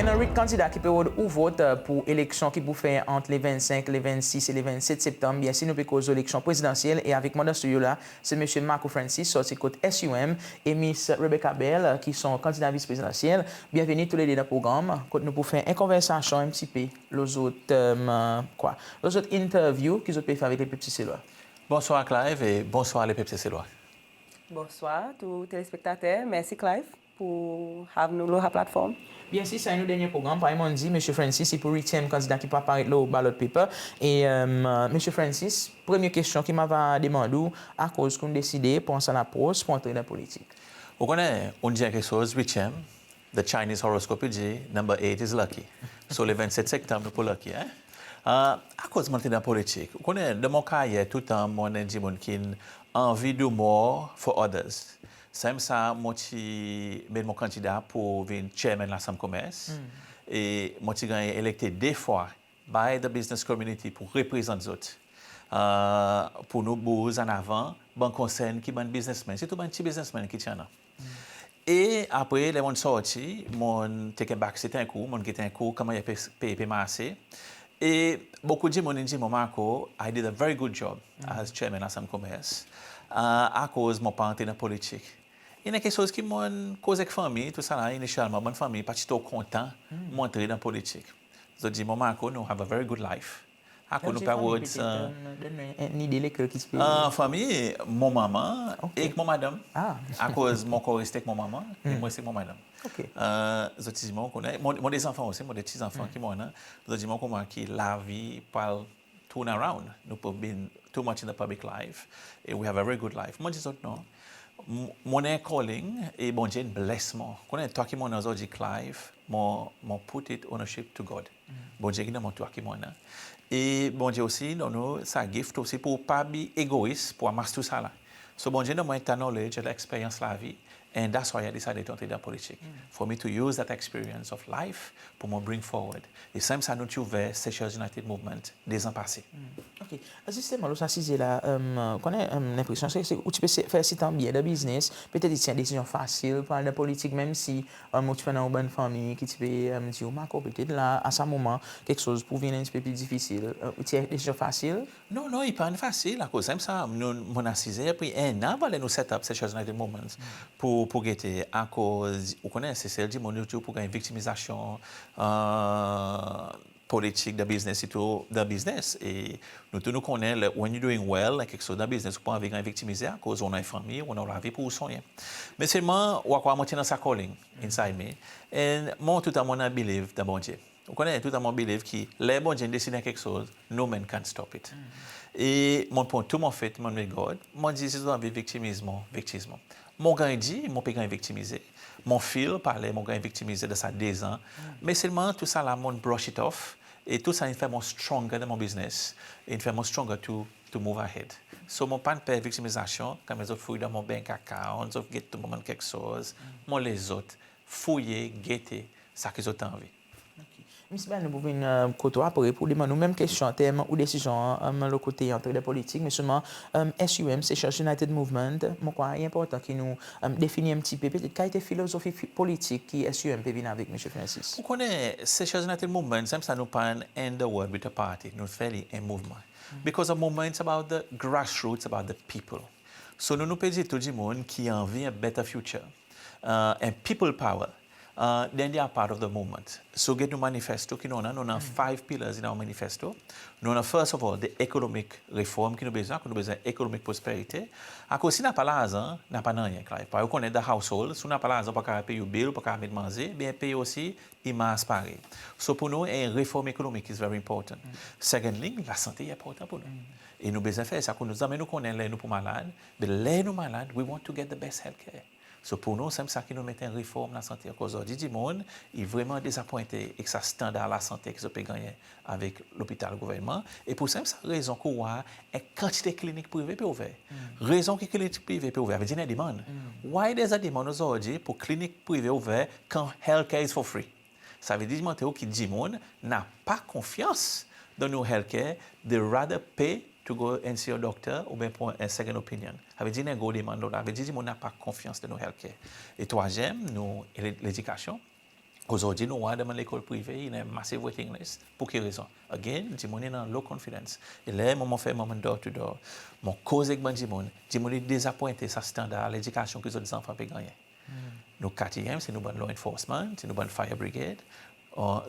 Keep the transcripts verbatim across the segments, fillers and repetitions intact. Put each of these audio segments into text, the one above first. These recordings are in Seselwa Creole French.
Rit kandida ki pe rod ou vot, e, pour eleksyon ki pou fer ant le vennsenk, le vennsis e le vennset Septanm, byensir nou pe koz eleksyon prezidansyel, e avek mwan dan stidyo la se Msye Marco Francis, sorti kot S U M, e Miss Rebecca Bell, e, ki son kandida vis prezidansyel. Byenveni toulede dan progranm kot nou pou fer en konversasyon en pti pe lo zot, e, kwa, lo zot interview ki zot pe fer avek lepep Seselwa. Bonswar Clive e bonswar lepep Seselwa. Bonswar tou telespektater. Mersi Clive pour have nou lo sa platform. Byensi sa i nou dernyen progranm. Parey mon'n dir, Msye Francis i pou eightyem kandida ki pou aparet lo ballot paper. E, e, Msye Francis, premye kestyon ki mon ava demann ou, akoz ki ou'n deside pran sa lapros pour antre dan politik? Ou konnen, ou'n dir en keksoz, eightyem, the Chinese horoscope i dir number eight is lucky. So le vennset Septanm nou pou lucky, en? E, akoz mon antre dan politik? Ou konnen, dan mon karyer, toultan mon'n en dimoun ki'n anvi do more for others. Sanmenm sa mon ti met mon kandida pour vin chairman Lasanm Komers. E mon ti ganny elekte de fwa by the business community pour reprezant zot, e, pour nou bouz an avan bann konsern ki bann biznesmenn, sirtou bann pti biznesmenn ki ti annan. E apre, ler mon'n sorti, mon'n take a back seat en kou, mon'n get en kou koman pei pe marse. E bokou dimoun in dir mwan, Marco, I did a very good job as chairman Lasanm Komers, e, akoz mon pa antre dan politik. I annan keksoz ki mon'n koz ek fanmir, tousala, inisyalman bann fanmir pa ti tro kontan mon antre dan politik. Zot dir mwan, Marco, nou have a very good life. Akoz nou pa rod sa? Donn mwan en ide lekel ki ti pe... An fanmir, mon manman ek mon madanm. Akoz mon ankor reste ek mon manman e mon reste ek mon madanm. E zot ti dir mwan, ou konnen, mon, mon de zanfan osi, mon de pti zanfan ki mon annan. Zot dir mwan konman ki lavi pa tourn around. Nou pa been too much in the public life. E we have a very good life. Mon dir zot non. Mon annan en calling e Bondye in bless mwan. Ou konnen, twa ki mon annan ozordi, Clive, mon, mon put it ownership to God. Bondye ki donn mwan twa ki mon annan. E Bondye osi donn nou sa gift osi pour pa be egois, pour anmas tousala. So Bondye donn mwan en ta knowledge, en ta leksperyans lavi, and that's why I decided to antre dan politik. For me to use that experience of life pour mon bring forward. E sanmenm sa nou ti ouver Seychelles United Movement dezan pase. Ok. Zisteman, lo sa size la, ou konnen, lenpresyon se, se ou ti pe fer sitan byen dan biznes, petet i ti en desizyon fasil pour al dan politik, menm si ou ti pe annan ou bann fanmir ki ti pe dir ou, Marco, petet la, a sa moman, keksoz pou vin en pti pe pli difisil. I ti en desizyon fasil? Non, non, i pa'n fasil, akoz sanmenm sa, nou, mon'n asize, apre en an, ler nou set up Seychelles United Movement pour, pour gete, akoz ou konnen, Sesel dimoun nou tou pou ganny viktimizasyon, e, politik dan biznes, sirtou dan biznes. E nou tou nou konnen, le, when you doing well, keksoz dan biznes, ou pa anvi ganny viktimize, akoz ou annan fanmir, ou annan lavi pour ou sonnyen. Me selman, ou a krwar mwan ti annan sa calling inside me. E mwan toultan mon'n believe dan Bondye. Ou konnen, toultan mon believe ki ler Bondye in deside keksoz, no man can stop it. E mon pran tou mon faith, mon met God, mon dir, si zot anvi viktimiz mwan, viktimiz mwan. Mon ganny dir mon pe ganny viktimize. Mon feel parler mon ganny viktimize dan sa dezan. Me selman tousala, mon'n brush it off. E tou sa in fer mwan stronger dan mon biznes. In fer mwan stronger to, to move ahead. So mon pa'n per viktimizasyon, kanmenm zot fouy dan mon bank account, zot get tou mon keksoz, mon les zot fouye, gete sa ki zot anvi. Ok. Msye Bell, nou pou vin kot ou apre pour demann ou menm kestyon an term ou desizyon an lo kote antre dan politik, me selman, S U M, Seychelles United Movement, mon krwar i enportan ki nou defini en pti pe, petet kalite filozofi politik ki S U M pe vin avek, Msye Francis. Ou konnen, Seychelles United Movement, sanmenm sa nou pa'n end the word with a party, nou fer li en mouvman. Because a movement, it's about the grassroots, about the people. So nou, nou pe dir tou dimoun ki anvi en better future, en people power, then they are part of the movement. So get nou manifesto ki nou annan, nou annan five pillars in our manifesto. Nou annan, first of all, the economic reform ki nou bezwen, ki nou bezwen economic prosperity. Akoz si napa larzan, napa nanryen, Clive. Parey ou konnen, dan household, si ou napa larzan, ou pa kapab pey ou bill, ou pa kapab met manze, byen pey osi, i mars parey. So pour nou, en reform economic is very important. Secondly, lasante i enportan pour nou. E nou bezwen fer sa, akoz nou zanmen nou konnen ler nou pou malad, but ler nou malad, we want to get the best healthcare. So pour nou, sanmenm sa ki nou met en reform lasante. Akoz ozordi dimoun i vreman dezapwente ek sa standar lasante ki zot pe gannyen avek lopital gouvernman. E pour sanmenm sa rezon ki ou war en kantite klinik prive pe ouver. Rezon ki klinik prive pe ouver, i vedir i annan demann. Why there's a demand ozordi pour klinik prive ouver kan healthcare is for free? Sa vedir, montre ou ki dimoun napa konfyans dan nou healthcare, they rather pay to go and see a doctor oubyen pran en second opinion. Sa vedir, i annan gro demann la. Sa vedir, dimoun napa konfyans dan nou healthcare. E trwazyenm, nou, le-, ledikasyon. Ozordi nou war dan bann lekol prive i annan massive waiting list. Pour ki rezon? Again, dimoun i annan low confidence. E ler mwan mon fer mon door to door, mon koz ek bann dimoun, dimoun i dezapwente sa standar ledikasyon ki zot zanfan pe gannyen. Nou katryenm se nou bann law enforcement, se nou bann fire brigade,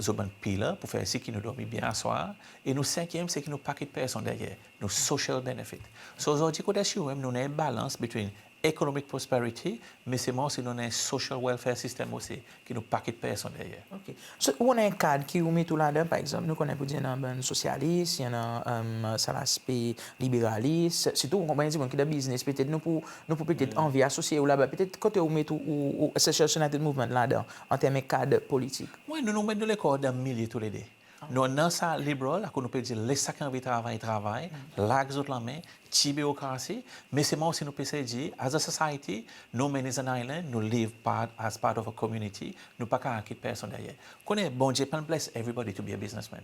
zot bann pillar pour fer sir ki nou dormi byen aswar. E nou senkyenm se ki nou pa kit personn deryer, nou social benefit. So ozordi kot S U M nou annan en balans between economic prosperity, me selman osi nou annan en social welfare system osi ki nou pa kit personn deryer. OK. So ou annan en kad ki ou met ou ladan, par egzanp nou konnen pour dir i annan bann sosyalis, i annan sa laspe liberalis, sirtou ou konpran dimoun ki dan biznes, petet nou pou nou pou petet anvi asosye ou laba, petet kote ou met ou, ou, ou Seychelles United Movement ladan an term kad politik? Wi, nou, nou met nou lekor dan milye toulede. Nou annan sa liberal, akoz nou pe dir les sa ki anvi travay, travay, larg zot lanmen, tir birokrasi, me selman osi nou pe sey dir, as a society, nou men is an island, nou live part, as part of a community, nou pa kapab kit personn deryer. Konnen Bondye pa'n bless everybody to be a businessman.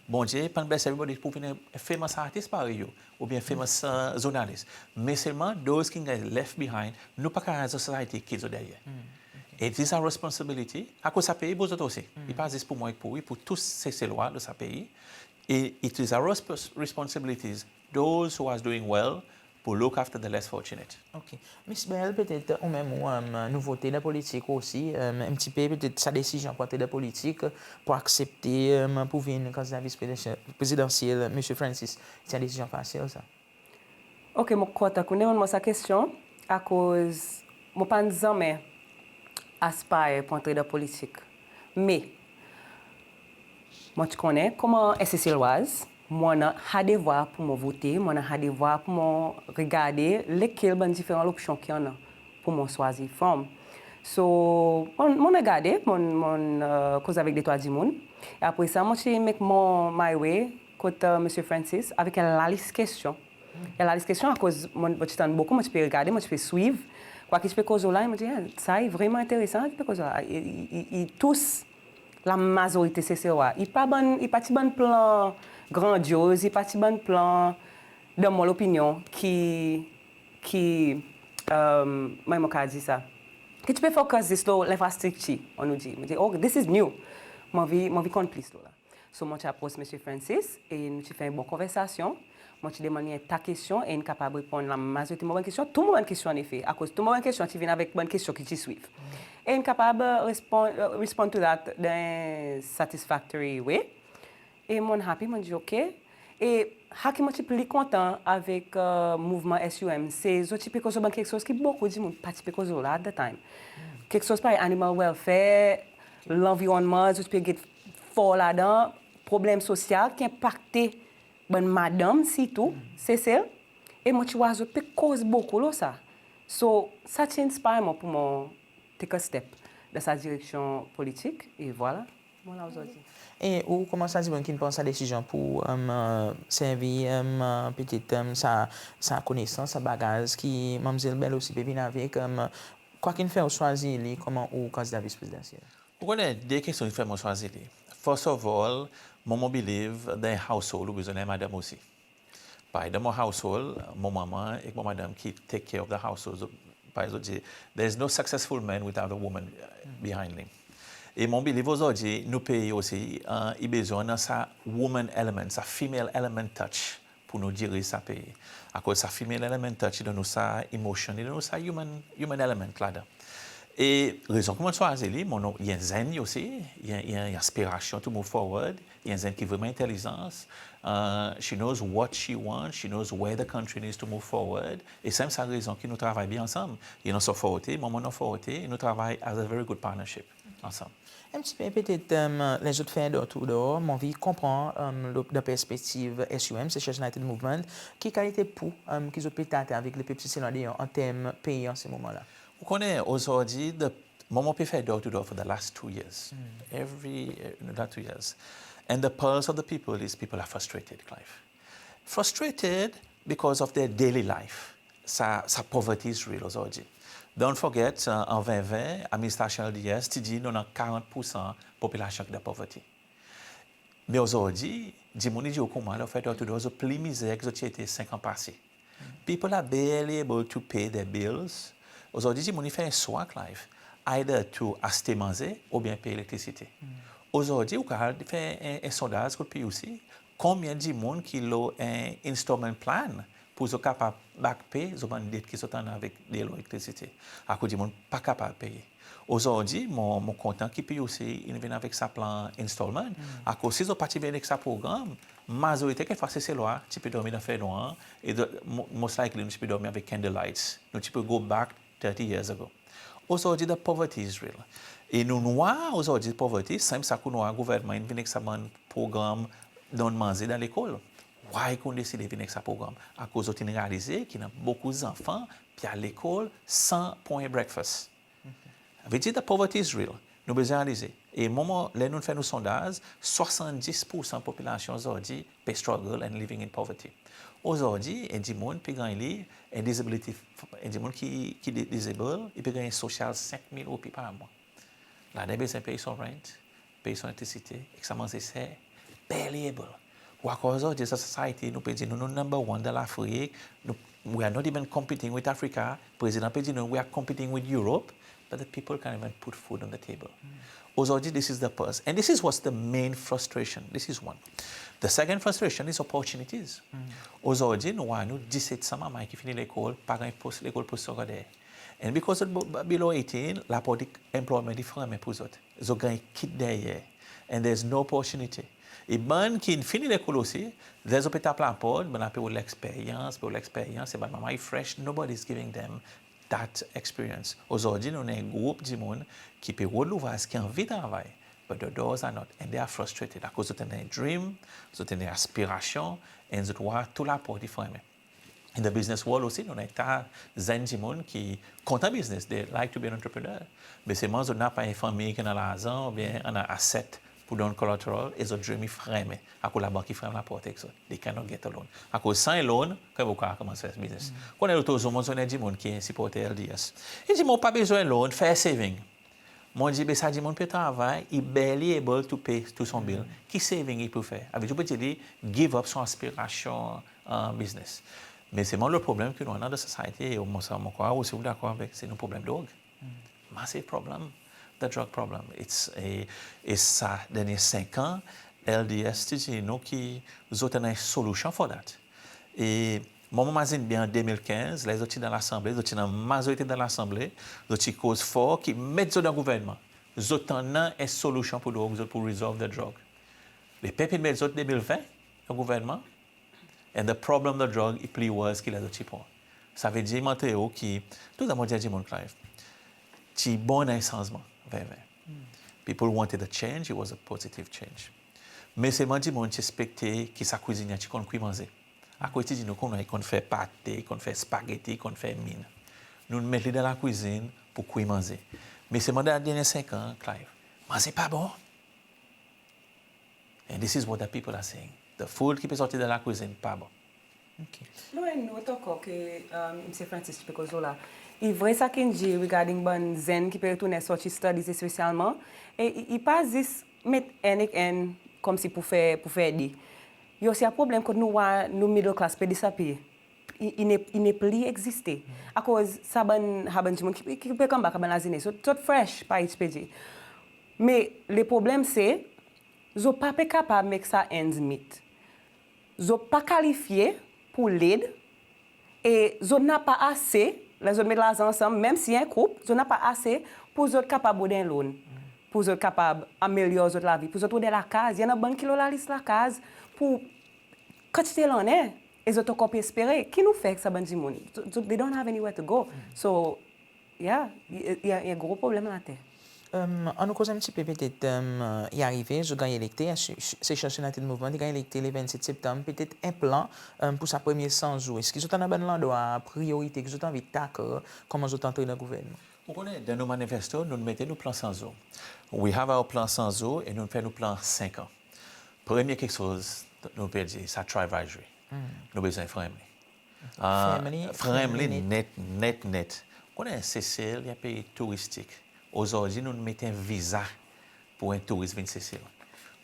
Bondye pa'n bless everybody pour vin en famous artist parey ou, oubyen famous zournalis. Me selman those ki ganny left behind, nou pa kapab as a society kit zot deryer. It is our responsibility. Akoz sa pei pour zot osi. I pa zis pour mwan ek pour ou, i pour tou Seselwa dan sa pei. E it is our resp-, responsibilities, those who are doing well, pour look after the less fortunate. OK. Mister Bell, petet ou menm ou, nou vote dan politik osi, en pti pe petet sa desizyon pour antre dan politik, pour aksepte pour vin kandida vis prezidansyel, Msye Francis, ti en desizyon fasil sa? OK, mon kontan ki ou demann mwan sa kestyon, akoz mon pa'n zanmen aspire pour antre dan politik. Me mon ti konnen konman en Seselwaz, mon annan sa devwar pour mon vote, mon annan sa devwar pour mon regarde lekel bann diferan lopsyon ki annan pour mon swazir from. So mon, mon regarde, mon, mon koz avek de trwa dimoun. E apre sa mon ti make mon my way kot Msye Francis avek en lalis kestyon. En lalis kestyon akoz mon, mon ti tann bokou, mon ti pe regarde, mon ti pe swiv kwa ki ti pe koz lo la, e mon dir, sa i vreman enteresan ki pe koz lo la. I, i, i tous lamazorite Seselwa. I pa bann, i pa ti bann plan grandyoz, i pa ti bann plan, dan mon lopinyon, ki, ki, mannyer mon kapab dir sa, ki ti pe focus zis lo lenfrastriktir, annou dir. Mon dir, oh, this is new. Mon anvi, mon anvi konn plis lo la. So mon ti apros Msye Francis e nou ti fer en bon konversasyon. Mon ti demann li en ta kestyon e in kapab reponn lamazorite mon bann kestyon, tou mon bann kestyon anefe, akoz tou mon bann kestyon ti vin avek bann kestyon ki ti swiv. E in kapab respond, respond to that dan en satisfactory way. E mon happy, mon dir OK. E sa ki mon ti pli kontan avek mouvman S U M, se zot ti pe koz lo bann keksoz ki bokou dimoun pa ti pe koz lo la at the time. Keksoz parey animal welfare, lanvironnman, zot ti pe get for ladan, problenm sosyal ki enpakte bann madanm sirtou Sesel. E mon ti war zot pe koz bokou lo sa. So sa ti inspire mwan pour mon take a step dan sa direksyon politik, e vwala, mon la ozordi. E ou konman sa dimoun ki'n pran sa desizyon pour servi petet sa, sa konesans, sa bagaz ki Manmzel Bell osi pe vin avek, kwa ki'n fer ou swazir li konman ou kandida vis prezidansyel? Ou konnen de kestyon ki fer mon swazir li. First of all, mon, mon believe dan en household ou bezwen en madanm osi. Parey dan mon household, mon manman ek mon madanm ki take care of the household. Parey zot dir, there is no successful man without a woman behind him. E mon believe ozordi nou pei osi i bezwen annan sa woman element, sa female element touch pour nou diriz sa pei. Akoz sa female element touch i donn nou sa emotion, i donn nou sa human, human element ladan. E rezon ki mon swazir li, mon, i en zenn osi, i en, i en inspirasyon to move forward, i en zenn ki vreman entelizan. She knows what she wants, she knows where the country needs to move forward. E se menm sa rezon ki nou travay byen ansanm. I annan son forte, mwan mon annan mon forte, e nou travay as a very good partnership ansanm. En pti pe petet lezot fer door to door, mon anvi konpran dan perspektiv S U M, Seychelles United Movement, ki kalite pou ki zot pe tate avek lepep Seselwa deor an term pei an se moman la? Ou konnen ozordi, the, mwan mon pe fer door to door for the last two years. Every, uh, last two years. And the pulse of the people is people are frustrated, Clive. Frustrated because of their daily life. Sa, sa poverty is real ozordi. Don't forget, an ven ven, administrasyon L D S ti dir nou annan karant poursan popilasyon ki dan poverty. Me ozordi, dimoun i dir ou konman, ler ou fer door to door, zot pli mizer ki zot ti ete senk an pase. People are barely able to pay their bills. Ozordi dimoun i fer en swa, Clive. either to aste manze oubyen pey elektrisite. Ozordi ou kapab fer en, en sondaz kot PUC, konbyen dimoun ki lo en installment plan pour zot kapab back pey zot bann det ki zot annan avek de lo elektrisite. Akoz dimoun pa kapab peye. Ozordi mon, mon kontan ki PUC in vin avek sa plan installment. Akoz si zot pa ti vin avek sa progranm, mazorite kekfwa Seselwa ti pe dormi dan fernwar, e de, mo-, most likely nou ti pe dormi avek candle lights. Nou ti pe go back thirty years ago. Ozordi the poverty is real. E nou'n war ozordi poverty, sanmenm sa ki nou'n war gouvernman in vin avek sa bann progranm donn manze dan lekol. Why ki ou'n deside vin avek sa progranm? Akoz zot in realize ki annan bokou zanfan pe al lekol san pran en breakfast. Savedir the poverty is real. Nou bezwen realize. E mwan, ler nou'n fer nou sondaz, swasanndis poursan popilasyon ozordi pe struggle and living in poverty. Ozordi en dimoun pe ganny li, en disability, en dimoun ki, ki di-, disable, i pe ganny en sosyal senk mil roupi par mwan. Ladan i bezwen pey son rent, pey son elektrisite, ek sa manze ser, barely able. Ou ankor ozordi sa society, nou pe dir nou, nou number one dan Lafrik, nou, we are not even competing with Africa. Prezidan pe dir nou, we are competing with Europe, but the people can't even put food on the table. Ozordi, this is the pulse. And this is what's the main frustration. This is one. The second frustration is opportunities. Ozordi nou war nou diset san manmay ki fini lekol, pa ganny pos lekol post segonder. And because of b-, b-, below eighteen, laport employment i fermen pour zot. Zot ganny kit deryer. And there's no opportunity. E bann ki'n fini lekol osi, ler zot pe tap laport, bann la pe rod leksperyans, pe rod leksperyans, e bann manmay fresh, nobody is giving them that experience. Ozordi nou annan en group dimoun ki pe rod louvraz, ki anvi travay, but the doors are not, and they are frustrated. Akoz zot annan en dream, zot annan en aspirasyon, and zot war tou laport i fermen. In the business world osi, nou annan ta zenn dimoun ki kontan biznes, they like to be an entrepreneur. Me selman zot napa en fanmir ki annan larzan oubyen annan asset pour donn collateral, e zot dream i fermen. Akoz labank i ferm laport ek zot. They cannot get a loan. Akoz san en loan, koman ou kapab konmans fer biznes? Konnen lot zour mon zwenn en dimoun ki en siporter LDS. I dir, mon pa bezwen loan, fer saving. Mon dir, be sa dimoun pe travay, i barely able to pay tou son bill. Ki saving i pou fer? Savedir ou pe dir li give up son aspirasyon, e, biznes. Me selman le problenm ki nou annan dan society, e mon, sa mon krwar osi ou dakor avek, se nou problenm drog. Massive problem, the drug problem. It's a, e sa dernyen senk an, LDS ti dir nou ki zot annan en solution for that. E mwan mon mazin byen an de mil kenz, ler zot ti dan Lasanble, zot ti annan mazorite dan Lasanble, zot ti koz for ki met zot dan gouvernman. Zot annan en solution pour drog, zot pou resolve the drug. Lepep in met zot de mil ven dan gouvernman, and the problem the drug i pli worse ki ler zot ti pran. Savedir, mon montre ou ki, toultan mon dir dimoun, Clive, ti bon annan en sanzman, ven ven. People wanted a change, it was a positive change. Me selman dimoun ti ekspekte ki sa kwizinyen ti konn kwi manze. Akoz ti dir nou konn, i konn fer pate, i konn fer spaghetti, i konn fer min. Nou'n met li dan lakwizin pour kwi manze. Me selman dan dernyen senk an, Clive, manze pa bon. And this is what the people are saying. The food ki pe sorti dan lakwizin pa bon. OK. Nou, en not ankor ki, e, Msye Francis ti pe koz lo la. I vre sa ki'n dir regarding bann zenn ki pe retounen sorti studies espesyalman. E i, i pa zis met enn ek enn konmsi pour fer, pour fer de. I osi en problenm kot nou war nou middle class pe disappear. I, i ne, i nepli egziste. Akoz sa bann, sa bann dimoun ki, ki pe come back a bann lazenes, zot, zot fresh, parey ti pe dir. Me le problenm se, zot pa pe kapab make sa ends meet. Zot pa kalifye pour led, e zot napa ase, ler zot met larzan ansanm, menm si en koup, zot napa ase pour zot kapab rod en loan, pour zot kapab amelyor zot lavi, pour zot rod en lakaz. I annan bann ki lo lalis lakaz pour kantite lannen, e zot ankor pe espere. Ki nou fer ek sa bann dimoun? Zot, zot, they don't have anywhere to go. So, yeah, i, i, i annan en gro problenm later. Annou koz en pti pe petet, i arive, zot ganny elekte, Seychelles United Movement i ganny elekte le vennset Septanm, petet en plan pour sa premye san zour. Eski zot annan bann landrwa priyorite ki zot anvi tackle, konman zot antre dan gouvernman? Ou konnen, dan nou manifesto, nou'n mete nou plan san zour. We have our plan san zour e nou'n fer nou plan senk an. Premye keksoz, nou pe dir sa tribalism. Nou bezwen ferm li. Ferm li, ferm li net, net, net. Ou konnen Sesel i en pei touristik. Ozordi nou'n met en viza pour en touris vin Sesel.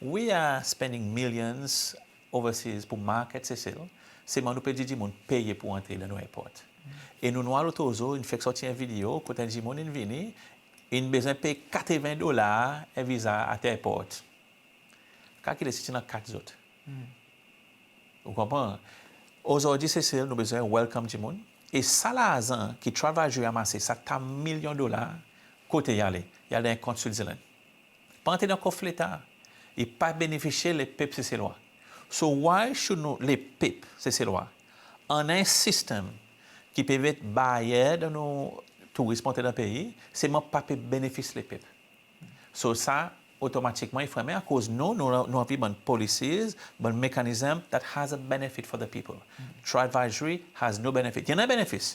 We are spending millions overseas pour market Sesel. Selman nou pe dir dimoun peye pour antre dan nou airport. E nou'n war lot zour, in fek sorti en video kot en dimoun in vini, in bezwen pey katreven dolar en viza at airport. Kalkile si ti annan kat zot. Ou konpran? Ozordi Sesel, nou bezwen welcome dimoun. E sa larzan ki Triadvisory i anmase, sa ta milyon dolar, kote i ale? I al dan en kont Switzerland. Pa antre dan kof Leta. I pa benefisye lepep Seselwa. So why should nou, lepep Seselwa, annan en sistenm ki pe met baryer dan nou touris antre dan pei, selman pa pe benefisye lepep? So sa otomatikman i fremen, akoz nou, nou, nou anvi bann policies, bann mekanizm that has a benefit for the people. Triadvisory has no benefit. I annan benefis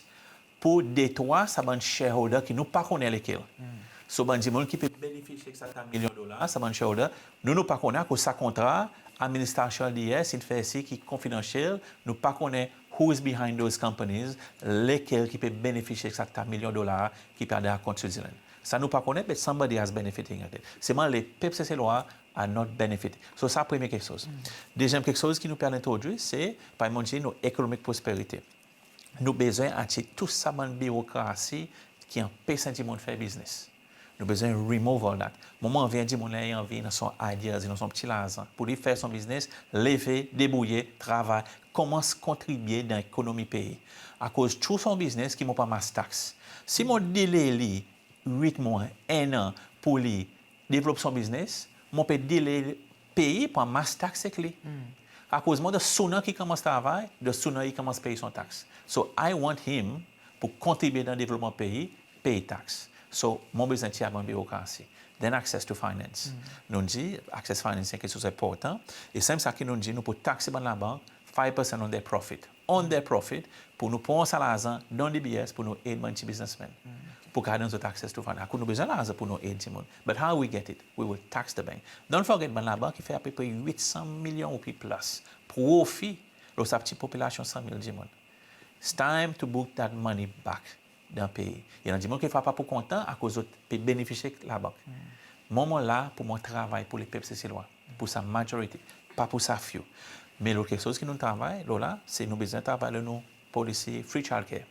pour detrwa sa bann shareholder ki nou pa konnen lekel. So bann dimoun ki pe benefisye ek sa ta milyon dolar, sa bann shareholder, nou, nou pa konnen, akoz sa kontra administrasyon LDS in fer sir ki konfidansyel, nou pa konnen who is behind those companies, lekel ki pe benefisye ek sa ta milyon dolar ki pe al dan kont Switzerland. Sa nou pa konnen, but somebody has benefiting at it. Selman lepep Seselwa are not benefiting. So sa premye keksoz. Dezyenm keksoz ki nou pe al entrodwir, se, parey mon'n dir, nou economic prosperity. Nou bezwen atir tou sa bann birokrasi ki anpes en dimoun fer biznes. Nou bezwen remove all that. Mwan mon anvi en dimoun, ler i anvi, i annan son ideas, i annan son pti larzan pour li fer son biznes, leve, debourye, travay, konmans kontribye dan lekonomi pei. Akoz through son biznes ki mon pran mas tax. Si mon delay li wit mwan, en an pour li devlop son biznes, mon pe delay pei pran mas tax ek li. Akoz mwan, the sooner ki i konmans travay, the sooner i konmans pey son tax. So I want him pour kontribye dan devlopman pei, pey tax. So mon bezwen tir bann birokrasi. Then access to finance. Nou'n dir access finance i en keksoz enportan. E sanmenm sa ki nou'n dir, nou pou takse bann labank five percent on their profit. On their profit, pour nou pran sa larzan dan DBS pour nou ed bann pti biznesmenn. Pour kapab donn zot access to finance. Akoz nou bezwen larzan pour nou ed dimoun. But how we get it? We will tax the bank. Don't forget, bann labank i fer apepre wit san milyon roupi plis profi lo sa pti popilasyon san mil dimoun. It's time to book that money back dan pei. I annan dimoun kekfwa pa pou kontan akoz zot pe benefisye labank. Mwan mon la pour mon travay pour lepep Seselwa, pour sa majority, pa pour sa few. Me lot keksoz ki nou travay lo la, se nou bezwen travay lo nou policy free childcare.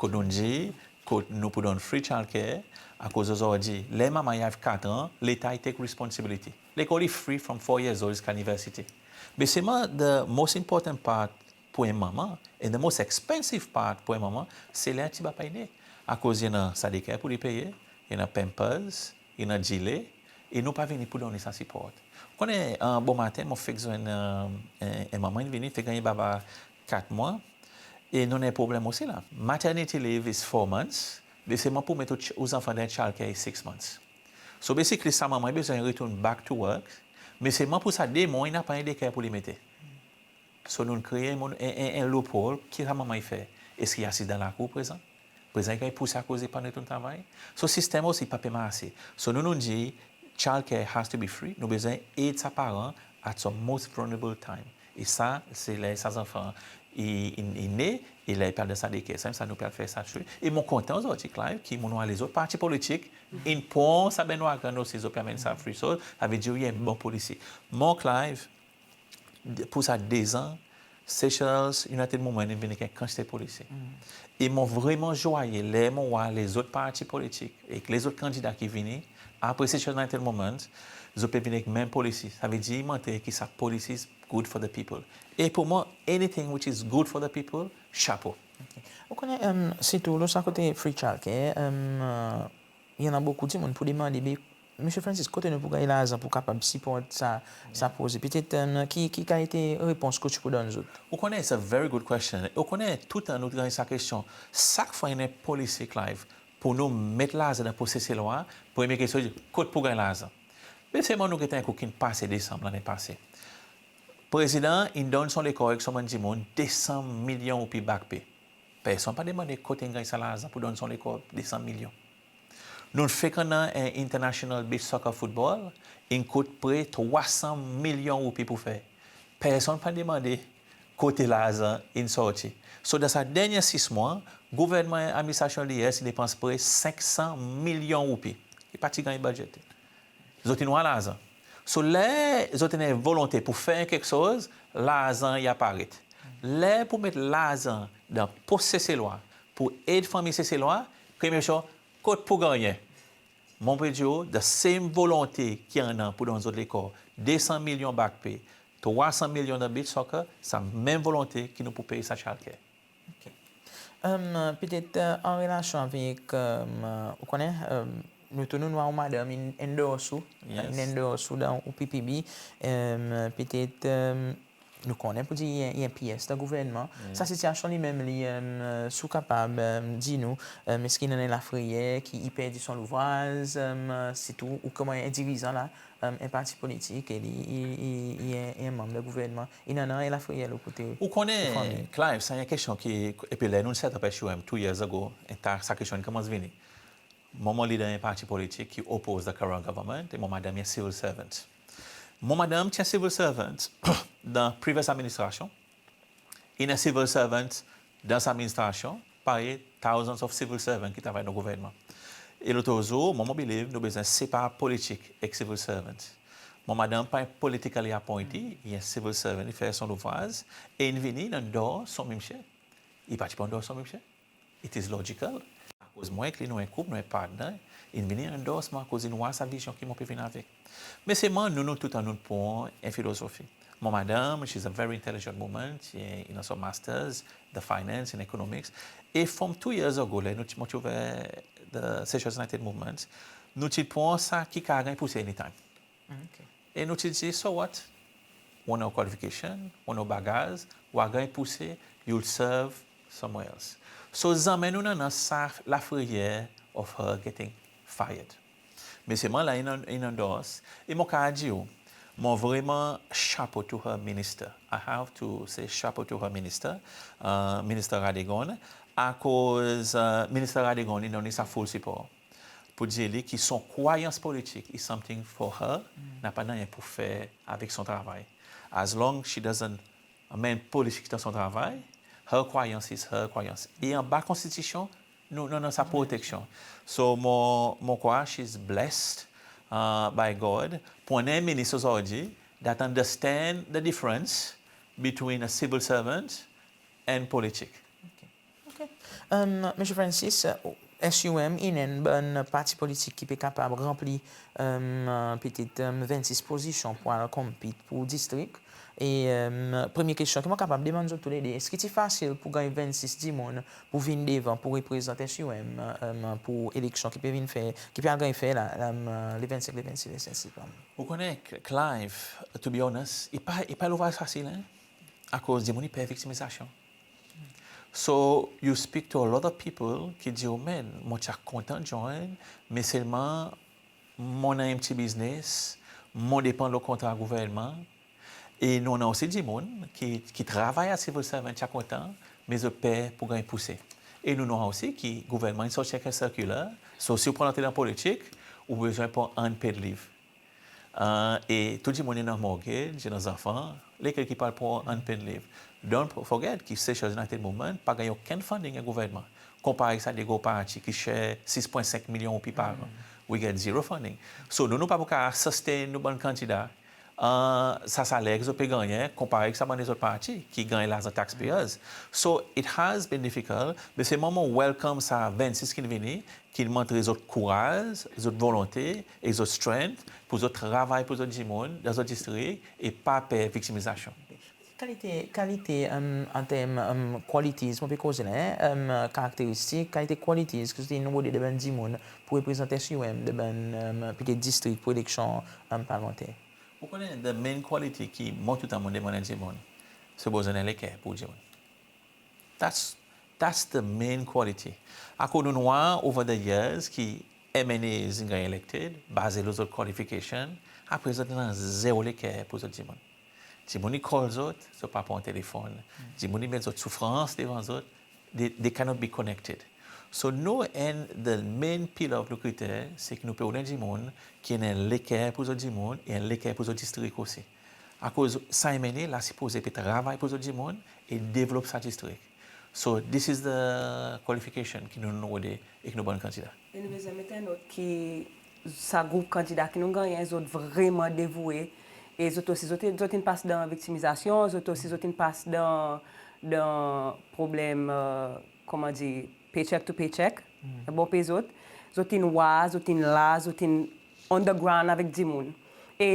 Kot nou'n dir, kot nou pou donn free childcare, akoz ozordi, ler manman i ariv kat an, Leta i take responsibility. Lekol i free from four years old ziska university. Me selman the most important part pour en manman, and the most expensive part pour en manman, se ler ti bebe i ne. Akoz i annan sa daycare pour li peye, i annan Pampers, i annan dile, e nou pa vini pour donn li sa sipor. Ou konnen, bomaten mon fek zwenn en, en manman in vini, fek ganny bebe kat mwan, e nou annan en problenm osi la. Maternity leave is four months, me selman pour met ou zanfan dan childcare is six months. So basically sa manman i bezwen retourn back to work, me selman pour sa de mwan i napa en daycare pour li mete. So nou'n kree en, en, en loophole ki sa manman i fer. Eski i asiz dan lakour prezan? Prezan i ganny pouse akoz i pa'n retourn travay. So sistenm osi pa pe marse. So nou, nou'n dir childcare has to be free. Nou bezwen ed sa paran at some most vulnerable time. E sa se ler sa zanfan i, i, i ne, e ler i pe al dan sa daycare. Sanmenm sa nou pe al fer sa through. E mon kontan ozordi, Clive, ki mon war lezot parti politik in pran sa bandwagon osi, zot pe anmenn sa free. So savedir i en bon policy. Mon, Clive, pour sa dezan, Seychelles United Movement in vin ek en kantite policy. E mon vreman zwaye ler mon war lezot parti politik ek lezot kandida ki vini apre Seychelles United Movement, zot pe vin ek menm policy. Savedir i montre ki sa policy is good for the people. E pour mwan, anything which is good for the people, chapeau. Ou konnen, sirtou lo sa kote free childcare, i annan bokou dimoun pou demande, be Msye Francis, kote nou pou ganny larzan pour kapab siport sa, sa proze? Petet ki, ki kalite repons kot ou pou donn zot? Ou konnen, it's a very good question. Ou konnen, toutan nou ganny sa kestyon. Sak fwa i annan policy, Clive, pour nou met larzan dan pos Seselwa, premye kestyon, kot pou ganny larzan? Me selman nou get en kou ki'n pase Desanm lannen pase. Prezidan in donn son lekor ek son bann dimoun de san milyon roupi back pay. Personn pa demande kote in ganny sa larzan pour donn son lekor de san milyon. Nou'n fek annan en international beach soccer football, in kout pre trwa san milyon roupi pour fer. Personn pa demande kote larzan in sorti. So dan sa dernyen sis mwan, gouvernman, administrasyon LDS i depans pre senk san milyon roupi. I pa ti ganny budget. Zot in war larzan. So ler zot annan volonte pour fer keksoz, larzan i aparet. Ler pour met larzan dan pos Seselwa pour ed fanmir Seselwa, premye kestyon, kot pou gannyen? Mon pe dir ou, the same volonte ki annan pour donn zot lekor de san milyon back pay, trwa san milyon dan beach soccer, sa menm volonte ki nou pou pey sa childcare. Oke. Petet an relasyon avek, ou konnen, nou tou nou war ou madanm in endorse ou, in endorse ou dan ou PPB. Petet nou konnen pour dir i en PS dan gouvernman. Sa sitiasyon li menm li, si ou kapab dir nou, eski i annan en lafreyer ki i perdi son louvraz, sirtou ou konman en dirizan la, en parti politik, e li i en manm dan gouvernman, i annan en lafreyer lo kote ou fanmir? Ou konnen, Clive, sa i en kestyon ki, epi ler nou'n set up SUM two years ago, sa kestyon in konmans vini. Mwan mon lider en parti politik ki opoz the current government, e mon madanm i en civil servant. Mon madanm ti en civil servant dan previous administrasyon, in en civil servant dan sa administrasyon, parey thousands of civil servant ki travay dan gouvernman. E lot zour, mwan mon believe nou bezwen separ politik ek civil servant. Mon madanm pa en politically appointee, i en civil servant, i fer son louvraz, e in vini, in endorse son msye. I pa ti pou endorse son msye. It is logical. Akoz mwan ek li nou en koup, nou en partner, in vini endorse mwan akoz in war sa vizyon ki mon pe vin avek. Me selman nou, nou toultan nou pran en filozofi. Mon madanm, she's a very intelligent woman, i annan son masters, the finance and economics. E from two years ago, ler nou ti, mon ti ouver the Seychelles United Movement, nou ti pran sa ki kapab ganny pouse anytime. E nou ti dir, so what? Ou annan ou qualification, ou annan ou bagaz, ou a ganny pouse, you'll serve somewhere else. So zanmen nou'n annan sa lafreyer of her getting fired. Me selman la in endorse, e mon kapab dir ou, mon vreman chapeau to her minister. I have to say chapeau to her minister, Minister Radegonde, akoz Minister Radegonde in donn li sa full sipor. Pour dir li ki son krwayans politik is something for her, napa nanryen pour fer avek son travay. As long she doesn't, I mean, politik dan son travay, her krwayans is her krwayans. E anba konstitisyon, nou, nou annan sa proteksyon. So mon, mon krwar she's blessed by God pour annan en minis ozordi that understand the difference between a civil servant and politik. Oke. Msye Francis, SUM i enn bann parti politik ki pe kapab ranpli petet vennsis pozisyon pour al compete pour distrik. E premye kestyon ki mon kapab demann zot toulede, eski ti fasil pour ganny vennsis dimoun pour vin devan pour reprezant SUM pour eleksyon ki pe vin fer, ki pe al ganny fer la, le vennsenk, le vennsis, le vennsis Septanm? Ou konnen, Clive, to be honest, i pa, i pa louvraz fasil, en. Akoz dimoun i per viktimizasyon. So you speak to a lot of people ki dir ou, man, mon ti a kontan join, me selman mon annan en pti biznes, mon depan lo kontra gouvernman. E nou annan osi dimoun ki, ki travay as civil servant, ti a kontan, me zot per pour ganny pouse. E nou, nou annan osi ki gouvernman in sorti avek en circular, so si ou pou antre dan politik, ou bezwen pran unpaid leave. E tou dimoun i annan mortgage, i annan zanfan, lekel ki pou al pran unpaid leave? Don't forget ki Seychelles United Movement pa ganny okenn funding ek gouvernman. Konpare sa de gro parti ki share six point cinq milyon roupi par an. We get zero funding. So nou, nou pa pou kapab sustain nou bann kandida sa saler ki zot pe gannyen, konpare ek sa bann lezot parti ki ganny larzan taxpayers. So it has been difficult, me selman mon welcome sa vennsis ki'n vini, ki'n montre zot kouraz, zot volonte e zot strength pour zot travay pour zot dimoun dan zot distrik e pa per viktimizasyon. Kalite, kalite an term qualities, mon pe koze la, karakteristik, kalite qualities ki zot in rode dan bann dimoun pour reprezant SUM dan bann petet distrik pour eleksyon parlmanter? Ou konnen, the main quality ki mon toultan mon demann dimoun, se ou bezwen annan leker pour dimoun. That's, that's the main quality. Akoz nou'n war over the years ki MNAs in ganny elected baze lo zot qualification, apre zot annan zero leker pour zot dimoun. Dimoun i call zot, zot pa pran telefonn. Dimoun i met zot soufrans devan zot, they, they cannot be connected. So nou, enn the main pillar of nou kriter, se ki nou pe rod dimoun ki annan leker pour zot dimoun e leker pour zot distrik osi. Akoz sa MNA la sipoze pe travay pour zot dimoun e devlop sa distrik. So this is the qualification ki nou, nou rode ek nou bann kandida. E nou bezwen met en not ki sa group kandida ki nou gannyen, zot vreman devoue. E zot osi, zot, zot in pas dan viktimizasyon, zot osi, zot in pas dan, dan problenm, konman dir, paycheck to paycheck, bon pey zot. zot in war, zot in la, zot in on the ground avek dimoun. E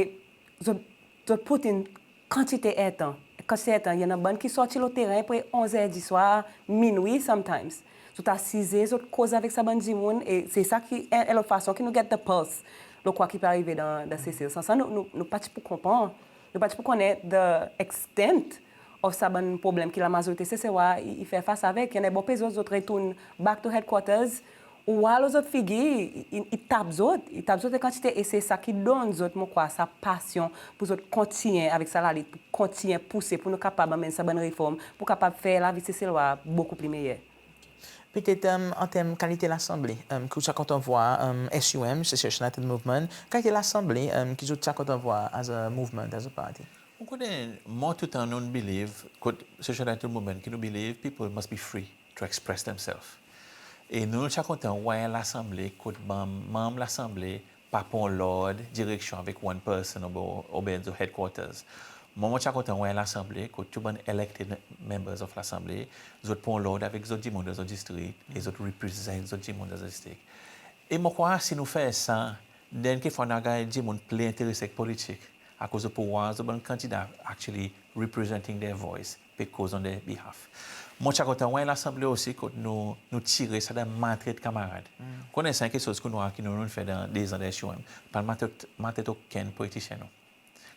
zot, zot put in kantite ertan, kantite ertan. I annan bann ki sorti lo teren pre onz er diswar, minwi sometimes. Zot asize, zot koz avek sa bann dimoun, e se sa ki en, en lot fason ki nou get the pulse lo kwa ki pe arive dan, dan Sesel. San sa, nou, nou, nou pa ti pou konpran, nou pa ti pou konnen the extent of sa bann problenm ki lamazorite Seselwa i, i fer fas avek. I annan en bon pe zot, zot retourn back to headquarters, ou war lo zot figir, i, i, i tap zot, i tap zot en kantite, e se sa ki donn zot, mon krwar, sa pasyon pour zot kontinyen avek sa lalit, pour kontinyen pouse pour nou kapab anmenn sa bann reform, pour kapab fer lavi Seselwa bokou pli meyer. Petet, e, an term kalite Lasanble, e, ki ou ti a kontan vwar, e, S U M, Secession United Movement, kalite Lasanble, e, ki zot ti a kontan vwar as a movement, as a party? Ou konnen, mon toultan nou'n believe, kot Secession United Movement, ki nou believe people must be free to express themselves. E nou, nou ti a kontan war en Lasanble kot bann manm Lasanble pa pran lord, direksyon avek one person oubyen, oubyen the headquarters. Mon, mon ti a kontan war en Lasanble kot tou bann elected members of Lasanble, zot pran lord avek zot dimoun dan zot distrik, e zot represent zot dimoun dan zot distrik. E mon krwar si nou fer sa, then kekfwa nou a ganny dimoun pli enterese ek politik. Akoz ou pou war zot bann kandida actually representing their voice, pe koz on their behalf. Mon ti a kontan war en Lasanble osi kot nou, nou tire sa dan maltret kanmarad. Konnen sa en keksoz ki nou, ki nou, nou'n fer dan dezan dan S U M. Pa'n maltret, maltret okenn politisyen nou.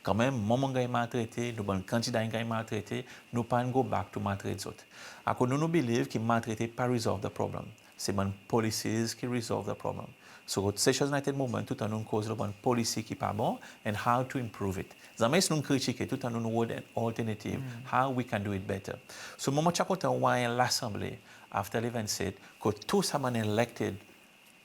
Kanmenm, mon, mon'n ganny maltrete, nou bann kandida in ganny maltrete, nou pa'n go back to maltret zot. Akoz nou, nou believe ki maltrete pa resolve the problem. Se bann policies ki resolve the problem. So, Seychelles United Movement, toultan nou'n koz lo bann policy ki pa bon and how to improve it. Zanmen nou'n kritike, toultan nou'n rod an alternative, how we can do it better. So, mon, mon ti a kontan war en Lasanble after le vennset, kot tou sa bann elected,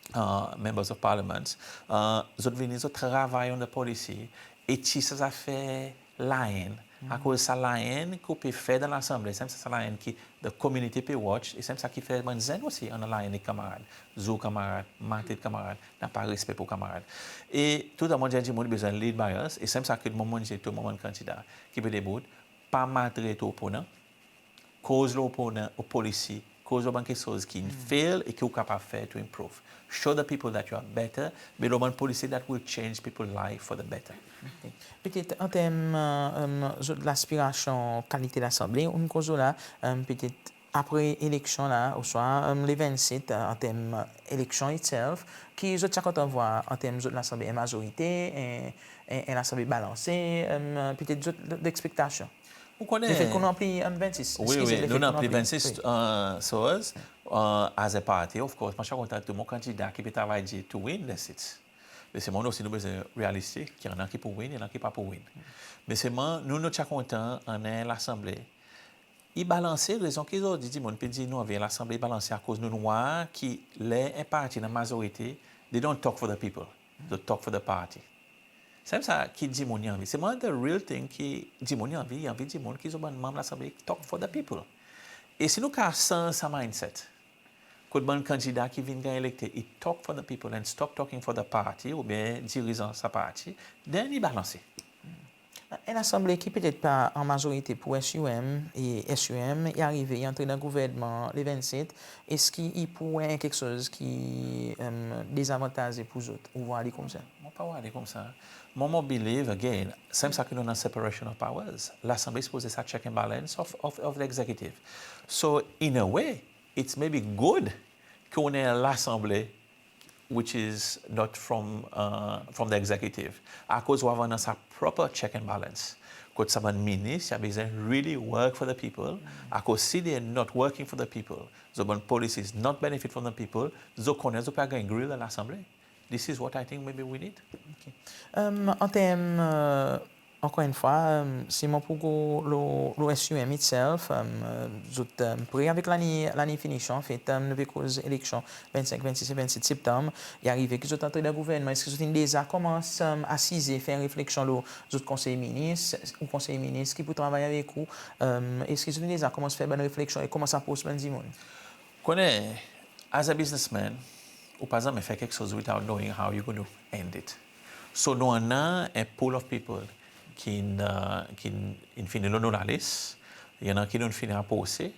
e, members of parliament, e, zot vini, zot travay on the policy, e tir sa zafer laenn. Akoz sa laenn ki ou pe fer dan Lasanble, se menm sa, sa laenn ki the community pe watch, e se menm sa ki fer bann zenn osi annan laenn ek kanmarad, zour kanmarad, maltret kanmarad, napa respe pour kanmarad. E toultan mon dir dimoun i bezwen lead by us, e se menm sa ki mon, mon dir tou mon bann kandida ki pe debout, pa maltret ou oponan, koz lo oponan, ou policy, koz lo bann keksoz ki'n fail e ki ou kapab fer to improve. Show the people that you are better, be lo bann policy that will change people life for the better. Ok. Petet an term, e, e, zot laspirasyon kalite Lasanble, ou'n koz la, e, petet apre eleksyon la, oswa, e, le vennset, e, an term eleksyon itself, ki zot ti a kontan vwar an term zot Lasanble, en mazorite, en, en, en Lasanble balanse, e, petet zot lekspektasyon? Ou konnen... Lefet ki nou anpli, e, vennsis. Wi, wi, nou anpli vennsis, e, so, e, as a party, of course, mon ti a kontan tou mon kandida ki pe travay dir to win the seats. Me selman nou osi nou bezwen realistik, ki annan ki pou win, annan ki pa pou win. Me selman nou, nou ti a kontan annan en Lasanble i balanse. Rezon ki ozordi dimoun pe dir nou anvi en Lasanble i balanse, akoz nou'n war ki ler en parti dan mazorite, they don't talk for the people, they talk for the party. Se menm sa ki dimoun i anvi. Selman the real thing ki dimoun i anvi, i anvi dimoun ki zot bann manm Lasanble i talk for the people. E si nou kapab sanz sa mindset, kot bann kandida ki vin ganny elekte i talk for the people and stop talking for the party oubyen dirizan sa parti, then i balanse. En Lasanble ki petet pa an mazorite pour S U M, e S U M i arive, i antre dan gouvernman le vennset, eski i pou en keksoz ki, e, dezavantaze pour zot, ou war li koumsa? Mon pa war li koumsa. Mon, mon believe, again, se menm sa ki nou annan separation of powers. Lasanble i sipoze sa check and balance of, of, of the executive. So, in a way, it's maybe good ki ou annan en Lasanble which is not from, e, from the executive. Akoz ou ava annan sa proper check and balance. Kot sa bann minis i a bezwen really work for the people. Akoz si they are not working for the people, zot bann policies not benefit from the people, zot konnen zot pe ganny grill dan Lasanble. This is what I think maybe we need. Ok. E, an term, e, ankor enn fwa, e, si mon pou go lo, lo S U M itself, e, zot, e, pre avek laliny, laliny finisyon, anfet, e, nou pe koz eleksyon vennsenk, vennsis e vennset Septanm, i arive ki zot antre dan gouvernman, eski zot in deza konmans, e, asize, fer refleksyon lo zot konsey minis, ou konsey minis ki pou travay avek ou, e, eski zot in deza konmans fer bann refleksyon e konmans apros bann dimoun? Konnen, as a businessman, ou pa zanmen fer keksoz without knowing how you going to end it. So, nou annan en pool of people ki'n, e, ki'n fini lo nou lalis, i annan ki nou'n fini aprose, e,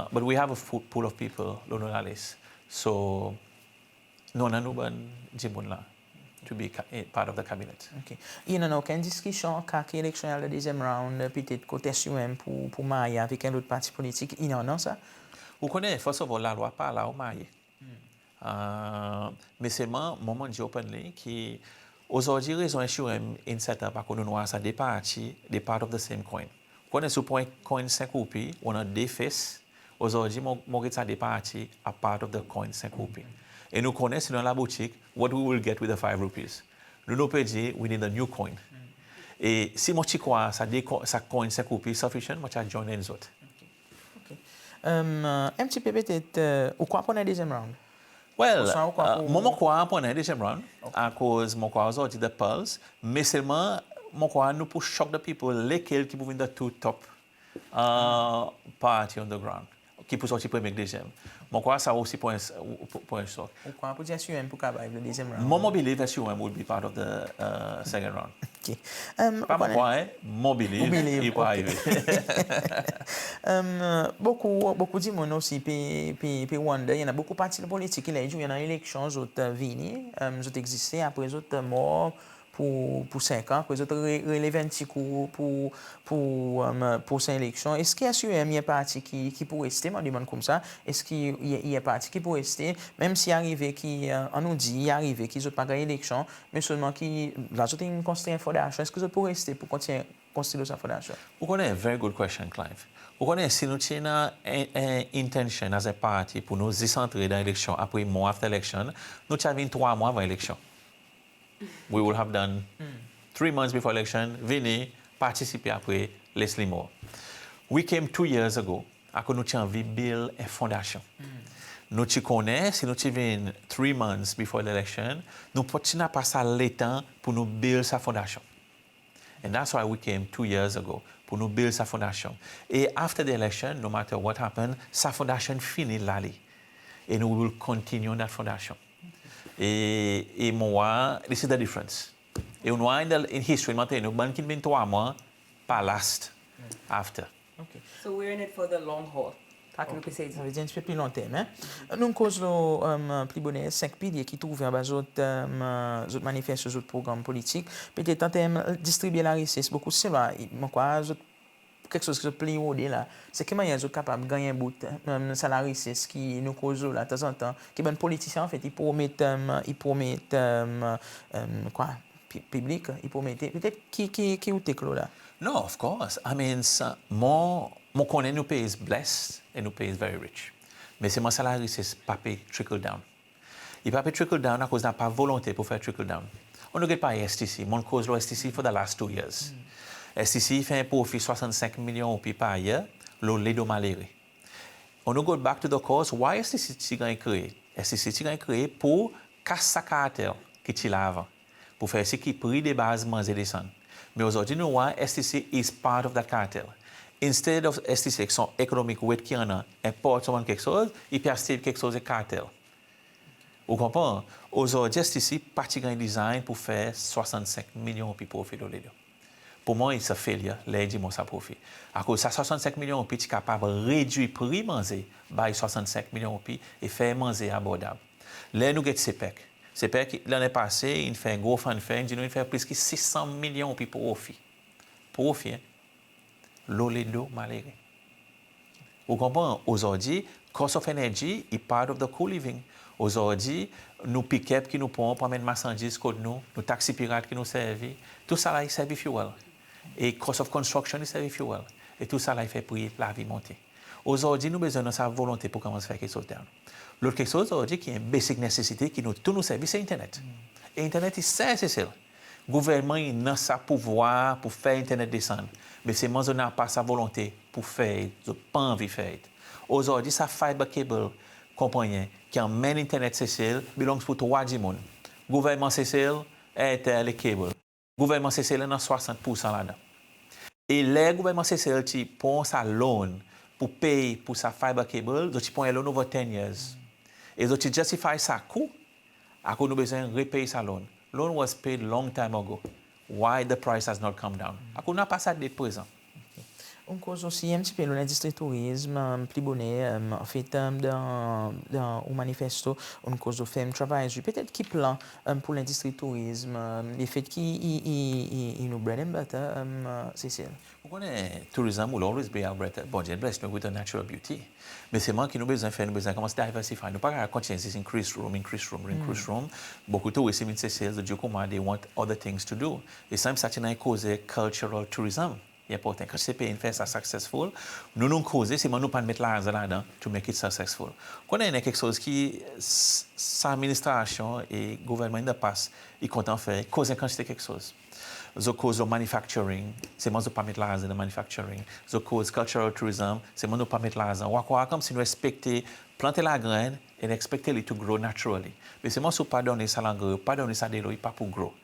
but we have a full pool of people lo nou lalis. So, nou annan nou bann dimoun la to be ca-, eh, part of the cabinet. OK. I annan okenn diskisyon, ka ki eleksyon i al dan dezyenm round, petet kot S U M pou, pou marye avek en lot parti politik, i annan sa? Ou konnen, first of all, lalwa pa allow marye. Me selman, mwan mon dir openly ki ozordi rezon S U M in set up, akoz nou'n war sa de parti, they part of the same coin. Ou konnen, si ou pran coin senk roupi, ou annan de face. Ozordi mon, mon get sa de parti a part of the coin senk roupi. E nou konnen si nou al laboutik, what we will get with the five rupees. Nou, nou pe dir, we need a new coin. E si mon ti krwar sa de co-, sa coin senk roupi sufficient, mon ti a join zot. OK. En pti pe petet, ou krwar pou annan dezyenm round? Well, mwan mon krwar pou annan dezyenm round, akoz mon krwar ozordi the polls, me selman mon krwar nou pou shock the people, lekel ki pou vin the two top party on the ground, ki pou sorti premye ek dezyenm. Mon krwar sa osi pou en, pou en shock. Ou krwar pou dir S U M pou kapab ariv dan dezyenm round? Mwan mon believe S U M will be part of the second round. OK. Pa mon krwar, en, mon believe. Ou believe, OK. Bokou, bokou dimoun osi pe, pe, pe wonder, i annan bokou parti politik ki ler i annan eleksyon, zot vini, zot egziste, apre zot mor pou, pou senk an, apre zot re, relev en pti kou pou, pou prosen eleksyon. Eski S U M i en parti ki, ki pou reste, mon demann koumsa? Eski i, i en parti ki pou reste, menm si i arive ki, annou dir, i arive ki zot pa ganny eleksyon, me selman ki la zot in konstri en fondasyon, eski zot pou reste pou kontinyen konstri lo sa fondasyon? Ou konnen, very good question, Clive. Ou konnen, si nou ti annan en, en intention as a party pou nou zis antre dan eleksyon apre mwan after election, nou ti a vin trwa mwan avan eleksyon. We will have done three months before election, vini, partisipe, apre les li mor. We came two years ago, akoz nou ti anvi build en fondasyon. Nou ti konnen si nou ti vin three months before the election, nou pa ti napa sa letan pou nou build sa fondasyon. And that's why we came two years ago, pou nou build sa fondasyon. E after the election, no matter what happen, sa fondasyon fini la li. E nou will continue on that fondasyon. E, e mon war, this is the difference. E ou war in the, in history, mon a dir nou, bann ki'n vin trwa mwan pa last after. OK. So we're in it for the long haul. Sa ki nou pe esey dir. Sa vedir en pti pe pli lonterm, en? Nou'n koz lo, pli boner, senk pilye ki trouve anba zot, zot manifesto, zot progranm politik. Petet an term distribye larises, bokou se la, mon krwar zot keksoz ki zot pli rode la, se ki mannyer zot kapab ganny en bout sa larises ki nou koz lo la tanzantan, ki bann politisyen, anfet, i promet, i promet, kwa, pi-, piblik, i promet, petet ki, ki, ki ou take lo la? No, of course. I mean, sa, mon, mon konnen nou pei blessed e nou pei very rich. Me selman sa larises pa pe trickle down. I pa pe trickle down akoz napa volonte pou fer trickle down. Annou get par S T C, mon'n koz lo S T C for the last two years. S T C i fer en profi swasannsenk milyon roupi par year lo ledo malere. Annou go back to the cause, why S T C ti ganny kree? S T C ti ganny kree pou kas sa kartel ki ti la avan, pou fer sir ki pri de baz manze desann. Me ozordi nou war S T C is part of that cartel. Instead of S T C ek son economic weight ki annan, enport son bann keksoz, i pe aste keksoz ek kartel. Ou konpran? Ozordi S T C pa ti ganny design pou fer swasannsenk milyon roupi profi lo ledo. Pou mwan, it's a failure ler i dir mwan sa profi. Akoz sa swasannsenk milyon roupi ti kapab redwir pri manze by swasannsenk milyon roupi e fer manze abordab. Ler nou get CPEC. CPEC, lannen pase, in fer gro fanfare, in dir nou in fer plis ki sis san milyon roupi profi. Profi, en? Lo ledo malere. Ou konpran? Ozordi, cost of energy i part of the cool living. Ozordi, nou pickup ki nou pran pou anmenn marsandiz kot nou, nou taxi pirat ki nou servi, tou sa la i servi fuel. E cost of construction i servi fuel. E tou sa la i fer pri lavi monte. Ozordi, nou bezwen annan sa volonte pou konmans fer keksoz dan. Lot keksoz ozordi ki en basic necessity ki nou tou nou servi, se internet. E internet i ser Sesel. Gouvernman i annan sa pouvwar pou fer internet desann, me selman zot napa sa volonte pou fer, zot pa anvi fer. Ozordi sa fiber cable konpannyen ki anmenn internet Sesel belongs pou trwa dimoun. Gouvernman Sesel, Airtel e cable. Gouvernman Sesel annan swasant poursan ladan. E ler gouvernman Sesel ti pran sa loan pou pey pou sa fiber cable, zot ti pran en loan over ten years. E zot ti justify sa kou, akoz nou bezwen repey sa loan. Loan was paid long time ago. Why the price has not come down? Akoz napa sa det prezan. Ou'n koz osi en pti pe lo lendistri tourizm, pli boner, anfet, dan, dan ou manifesto, ou'n koz lo Film Advisory. Petet ki plan pour lendistri tourizm, lefet ki i, i, i, i nou bread and butter, Cecil? Ou konnen, tourism will always be our bread, Bondye bless nou with a natural beauty. Me selman ki nou bezwen fer, nou bezwen konmans diversify. Nou pa kapab kontinyen zis increase room, increase room, increase room. Bokou touris i vin Sesel, zot dir koumsa they want other things to do. E sanmenm sa ti annan koze cultural tourism. I enportan. Kantite pei in fer sa successful. Nou, nou'n koze, selman nou pa'n met larzan ladan to make it successful. Konnen, i annan keksoz ki s-, sa administrasyon e gouvernman in the past i kontan fer, koz en kantite keksoz. Zot koz lo manufacturing, selman zot pa met larzan dan manufacturing. Zot koz cultural tourism, selman nou pa met larzan. Ou a krwar konmsi nou ekspekte plant en lagrenn e nou ekspekte li to grow naturally. Me selman si ou pa donn li sa langre, ou pa donn li sa delo, i pa pou grow.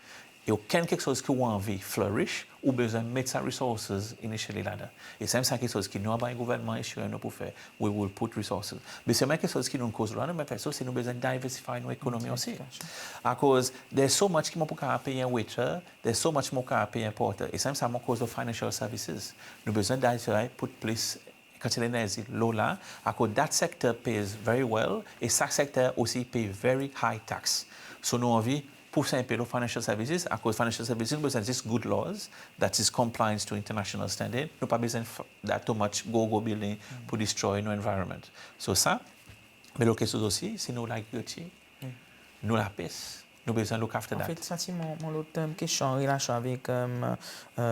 E okenn keksoz ki ou anvi flourish, ou bezwen met sa resources initially ladan. E sanmenm sa keksoz ki nou anba gouvernman SUM nou pou fer, we will put resources. Me selman keksoz ki nou'n koz lo la, nou menm fer sa, se nou bezwen diversify nou ekonomi osi. Akoz there's so much ki mon pou kapab pey en waiter, there's so much mon kapab pey en porter. E sanmenm sa mon koz lo financial services. Nou bezwen diversify, put plis kantite lenerzi lo la, akoz that sector pays very well, e sa sekter osi pey very high tax. So nou anvi pous en pe lo financial services, akoz financial services nou bezwen zis good laws, that is compliance to international standard. Nou pa bezwen f-, that too much gro, gro building pour destroy nou environment. So sa, me lot keksoz osi, se nou lagrikiltir, nou lapes. Nou bezwen look after that. Anfet, sa ti mon, mon lot, e, kestyon an relasyon avek, e, e,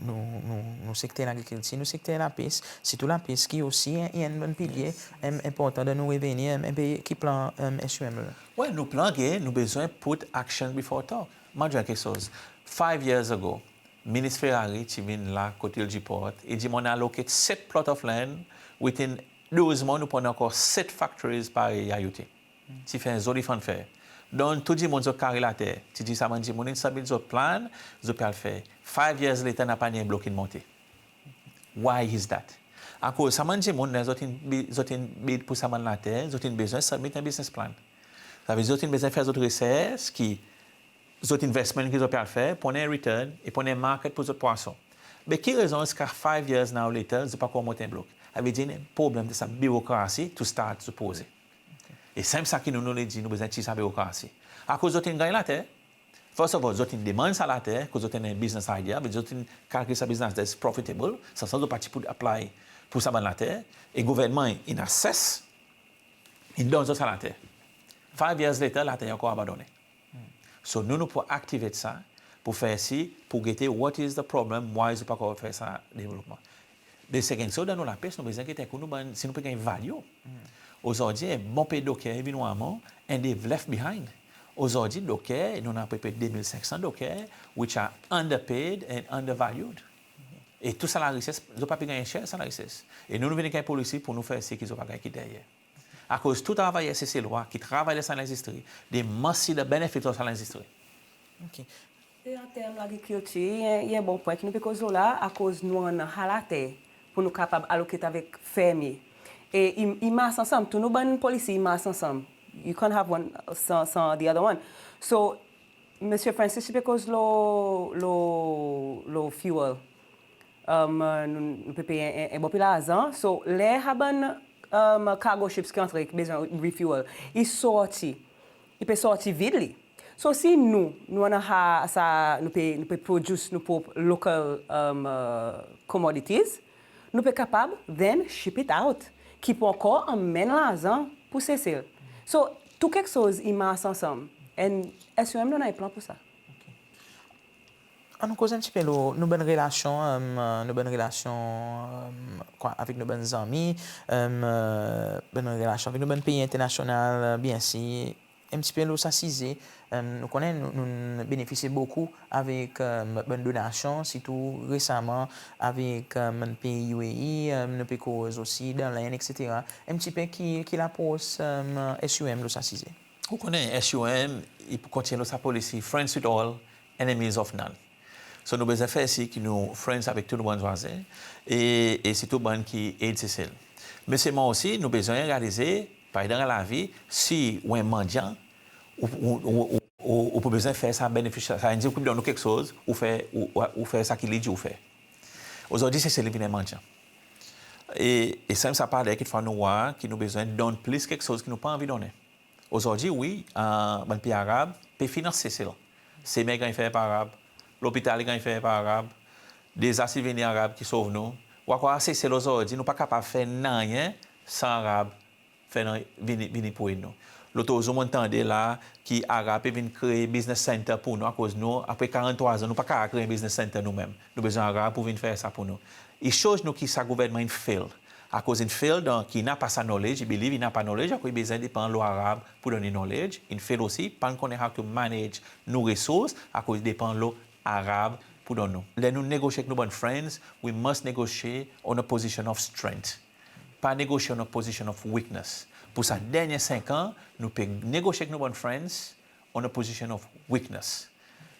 nou, nou, nou sekter lagrikiltir, nou sekter lapes, sirtou lapes ki osi en, en bann pilye, e, enportan dan nou reveni, e, e, ki plan, e, SUM la? Well, nou plan, ke nou bezwen put action before talk. Mon dir en keksoz. Five years ago, Minis Ferrari ti vin la kot Ile du Port, i dir mon allocate set plot of land, within douz mwan nou pou annan ankor set factories parey IOT. Ti fer en zoli fanfare. Donn tou dimoun zot kare later. Ti dir sa bann dimoun in submit zot plan, zot pe al fer. Five years later, napa ni en blok in monte. Why is that? Akoz sa bann dimoun, ler zot in bi-, zot in bid pour sa bann later, zot in bezwen submit en business plan. Savedir zot in bezwen fer zot resers ki zot investment ki zot pe al fer, pou annan en return, e pou annan en market pour zot pwason. Me ki rezon ziska five years now later, zot pa ankor monte en blok? Savedir i annan problenm de sa birokrasi to start zot proze. E sanmenm sa ki nou, nou le dir, nou bezwen tir sa birokrasi. Akoz zot in ganny later. First of all, zot in demann sa later, akoz zot annan en business idea, be zot in kalkil sa business that's profitable, sa, sa zot pa ti pou apply pour sa bann later, e gouvernman in assess, in donn zot sa later. Five years later, later i ankor abandonnen. So nou, nou pou activate sa, pou fer si, pou gete what is the problem, why zot pa kapab fer sa devlopman. The second, so dan nou lapes, nou bezwen gete kou nou bann, si nou pe ganny value. Ozordi, en bon pe doker i vin war mwan, and they've left behind. Ozordi, doker, nou annan apepre de mil senk san doker, which are underpaid and undervalued. E tou sa larises, zot pa pe ganny en share sa larises. E nou, nou vin avek en polisi pour nou fer sir ki zot pa ganny kit deryer. Akoz tou travayer Seselwa ki travay dan sa lendistri, they must see the benefit of sa lendistri. OK. E an term lagrikiltir, i en, i en bon pwen ki nou pe koz lo la, akoz nou annan sa later pour nou kapab allocate avek fermye. E i, i mars ansanm, tou nou bann polisi i mars ansanm. You can't have one san, san the other one. So, Msye Francis ti pe koz lo, lo, lo fuel. Um, nou, nou pe pey en, en, en bon pe larzan. So, ler sa bann, um, cargo ships ki antre, ki bezwen refuel, i sorti, i pe sorti vid li. So, si nou, nou annan sa, sa, nou pe, nou pe produce nou prop local, um, uh, commodities, nou pe kapab then ship it out, ki pou ankor anmenn larzan pour Sesel. So, tou keksoz i mars ansanm. And SUM nou annan en plan pour sa. OK. Annou koz en pti pe lo nou bann relasyon, um, nou bann relasyon, um, kwa, avek nou bann zanmi, um, bann relasyon avek nou bann pei enternasyonal, byensir. En pti pe lo sa size, um, nou konnen nou, nou benefisye bokou avek, um, bann donasyon, sirtou resaman avek, um, bann pei UAE, um, nou pe koz osi dan Lenn, etsetera. En pti pe ki, ki lapros, um, SUM lo sa size? Ou konnen SUM i pou kontinyen lo sa polisi friends with all, enemies of none. So nou bezwen fer sir ki nou friends avek tou nou bann vwazen e, e sirtou bann ki ed Sesel. Me selman osi nou bezwen realize, parey dan lavi, si ou en mandyan, ou, ou pou bezwen fer sa benefisye, sa endir ou pe donn li keksoz, ou fer, ou, ou, ou fer sa ki li dir ou fer. Ozordi Sesel i vin en mandyan. E, e sanmenm sa pa ler kekfwa nou war ki nou bezwen donn plis keksoz ki nou pa anvi donnen. Ozordi, wi, bann pei Arab pe finans Sesel. Semen i ganny fer par Arab, lopital i ganny fer par Arab, deza sibvenir Arab ki sov nou. Ou a krwar Sesel ozordi, nou pa kapab fer nanryen san Arab fer vini, vini pou ed nou. Lot zour mon'n tande la ki Arab pe vin kree business center pour nou, akoz nou, apre karanntrwa an, nou pa kapab kree business center nou menm. Nou bezwen Arab pour vin fer sa pour nou. I shows nou ki sa gouvernman in fail. Akoz in fail dan ki i napa sa knowledge, i believe i napa knowledge, akoz i bezwen depan lo Arab pour donn li knowledge. In fail osi, pa'n konnen how to manage nou resours, akoz i depan lo Arab pour donn nou. Ler nou negosye ek nou bann friends, we must negotiate on a position of strength. Pa negosye on a position of weakness. Pour sa dernyen senk an, nou pe negosye ek nou bann friends on a position of weakness.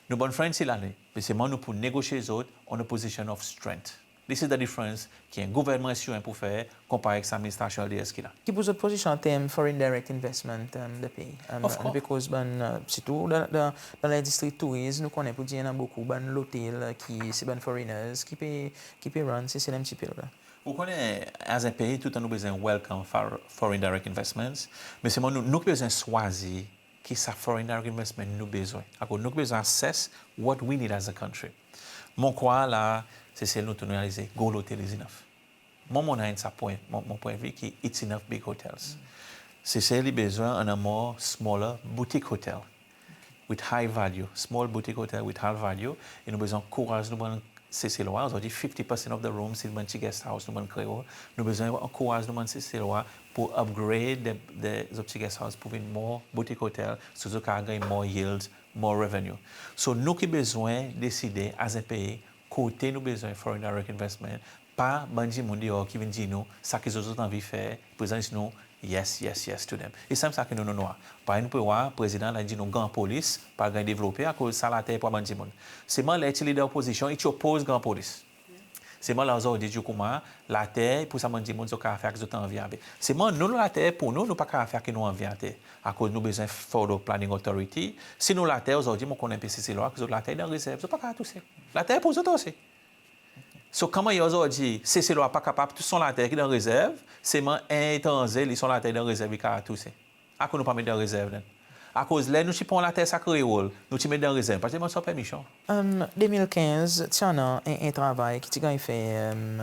Nou bann friends i la, me selman nou pou negosye zot on a position of strength. This is the difference ki en gouvernman S U en pou fer konpare ek sa administrasyon L D S ki la. Ki pou zot pozisyon an term foreign direct investment, um, dan pei? Um, Of course. Because bann, uh, sirtou dan, dan, dan lendistri tourizm, nou konnen pour dir i annan bokou bann lotel, uh, ki se bann foreigners ki pe, ki pe run, se, se lenn pti pe la. Ou konnen, as en pei, toultan nou bezwen welcome for, foreign direct investments. Me selman nou, nou ki bezwen swazir ki sa foreign direct investment nou bezwen. Akoz nou ki bezwen assess what we need as a country. Mon krwar la, Sesel nou tou nou realize gro lotel is enough. Mon, mon annan sa pwen, mon, mon pwennvi ki it's enough big hotels. Sesel i bezwen annan more smaller boutique hotel with high value, small boutique hotel with high value, e nou bezwen ankouraz nou bann Seselwa, ozordi fifty percent of the rooms in bann pti guest house nou bann Kreol, nou bezwen ankouraz nou bann Seselwa pour upgrade the, the, zot pti guest house pour vin more boutique hotel, so zot kapab ganny more yield, more revenue. So nou ki bezwen deside as en pei kote nou bezwen foreign direct investment, pa bann dimoun deor ki vin dir nou sa ki zot, zot anvi fer, prezan nou, yes, yes, yes to them. E sanmenm sa ki nou, nou war. Parey nou pe war, prezidan la dir nou Grand Polis pa ganny devlope akoz sa later pour bann dimoun. Selman ler i ti lider lopozisyon, i ti opoz Grand Polis. Selman la ozordi, Diokouma, later pour sa bann dimoun zot kapab fer ki zot anvi avek. Selman nou, later pour nou, nou pa kapab fer ki nou anvi ater. Akoz nou bezwen follow Planning Authority. Si nou later ozordi, mon konnen pei Seselwa, ki zot later dan rezerv, zot pa kapab touse. Later pour zot osi. So, koman i ozordi, Seselwa pa kapab tous son later ki dan rezerv, selman en etranze, li son later dan rezerv, li kapab touse? Akoz nou pa met dan rezerv, then? Akoz ler nou ti pran later sa Kreol, nou ti met dan rezerv, pa ti demann son permisyon. Um, de mil kenz, ti annan en, en travay ki ti ganny fer, um,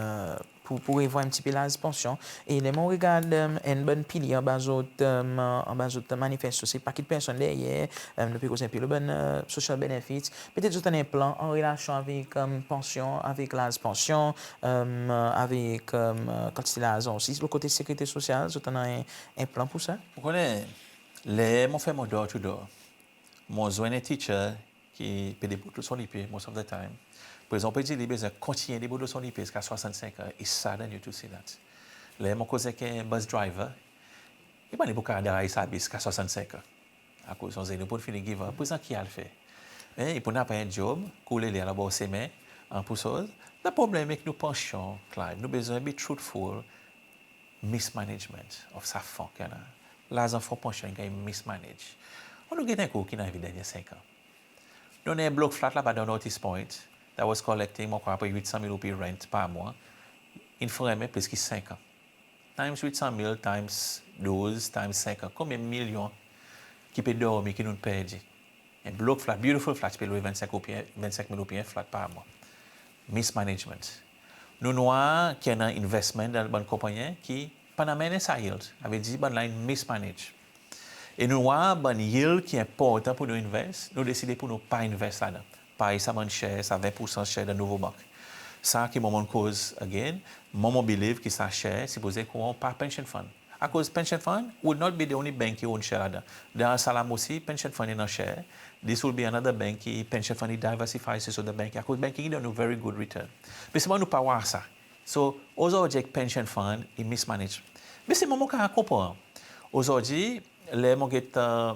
pour, pour revwar en pti pe laz pansyon. E ler mon regard, um, enn bann pilye anba zot, um, anba zot manifesto, se pa kit personn deryer, um, nou pe koz en pe lo bann, uh, social benefits. Petet zot annan en plan an relasyon avek, um, pansyon, avek laz pansyon, um, avek, um, kantite larzan osi. Lo kote sekirite sosyal, zot annan en, en plan pour sa? Ou konnen, ler mon fer mon door to door, mon zwenn en teacher ki pe debout lo son lipye most of the time. Prezan pe dir li bezwen kontinyen debout lo son lipye ziska swasannsenk an, it's sadden you to see that. Ler mon koz ek en bus driver, i pa ni pou kapab dray sa bis ziska swasannsenk an. Akoz son zenou pou'n fini give up, prezan ki al fer? En, i pou napa en job, koule li al abor semen, an pou soz. Sa problenm ek nou pansyon, Clive, nou bezwen be truthful, mismanagement of sa fon ki annan. Larzan fon pansyon in ganny mismanage. Annou get en kou ki in arive dernyen senk an. Nou annan en blok flat laba dan North East Point, that was collecting, mon krwar, apre wit san mil roupi rent par mwan. In fermen plis ki senk an. Times wit san mil, times douz, times senk an. Konbyen milyon ki pe dormi, ki nou'n perdi? En blok flat, beautiful flat, pe lwe vennsenk roupi, vennsenk mil roupi en flat par mwan. Mismanagement. Nou'n war ki annan investment dan bann konpannyen ki pa'n anmennen sa yield. Savedir bann la in mismanage. E nou'n war bann yield ki enportan pour nou invest, nou deside pour nou pa invest ladan. Parey sa bann share, sa ven poursan share dan Nouvobanq. Sa ki mon, mon'n koz again, mon, mon believe ki sa share sipoze konnen par pension fund. Akoz pension fund will not be the only bank ki own share ladan. Dan Salam osi, pension fund i annan share. This will be another bank ki pension fund i diversify, se sort of bank. Akoz banking i donn nou very good return. Me selman nou pa war sa. So, ozordi ek pension fund, i mismanage. Me selman mon kapab konpran. Ozordi, ler mon get, uh,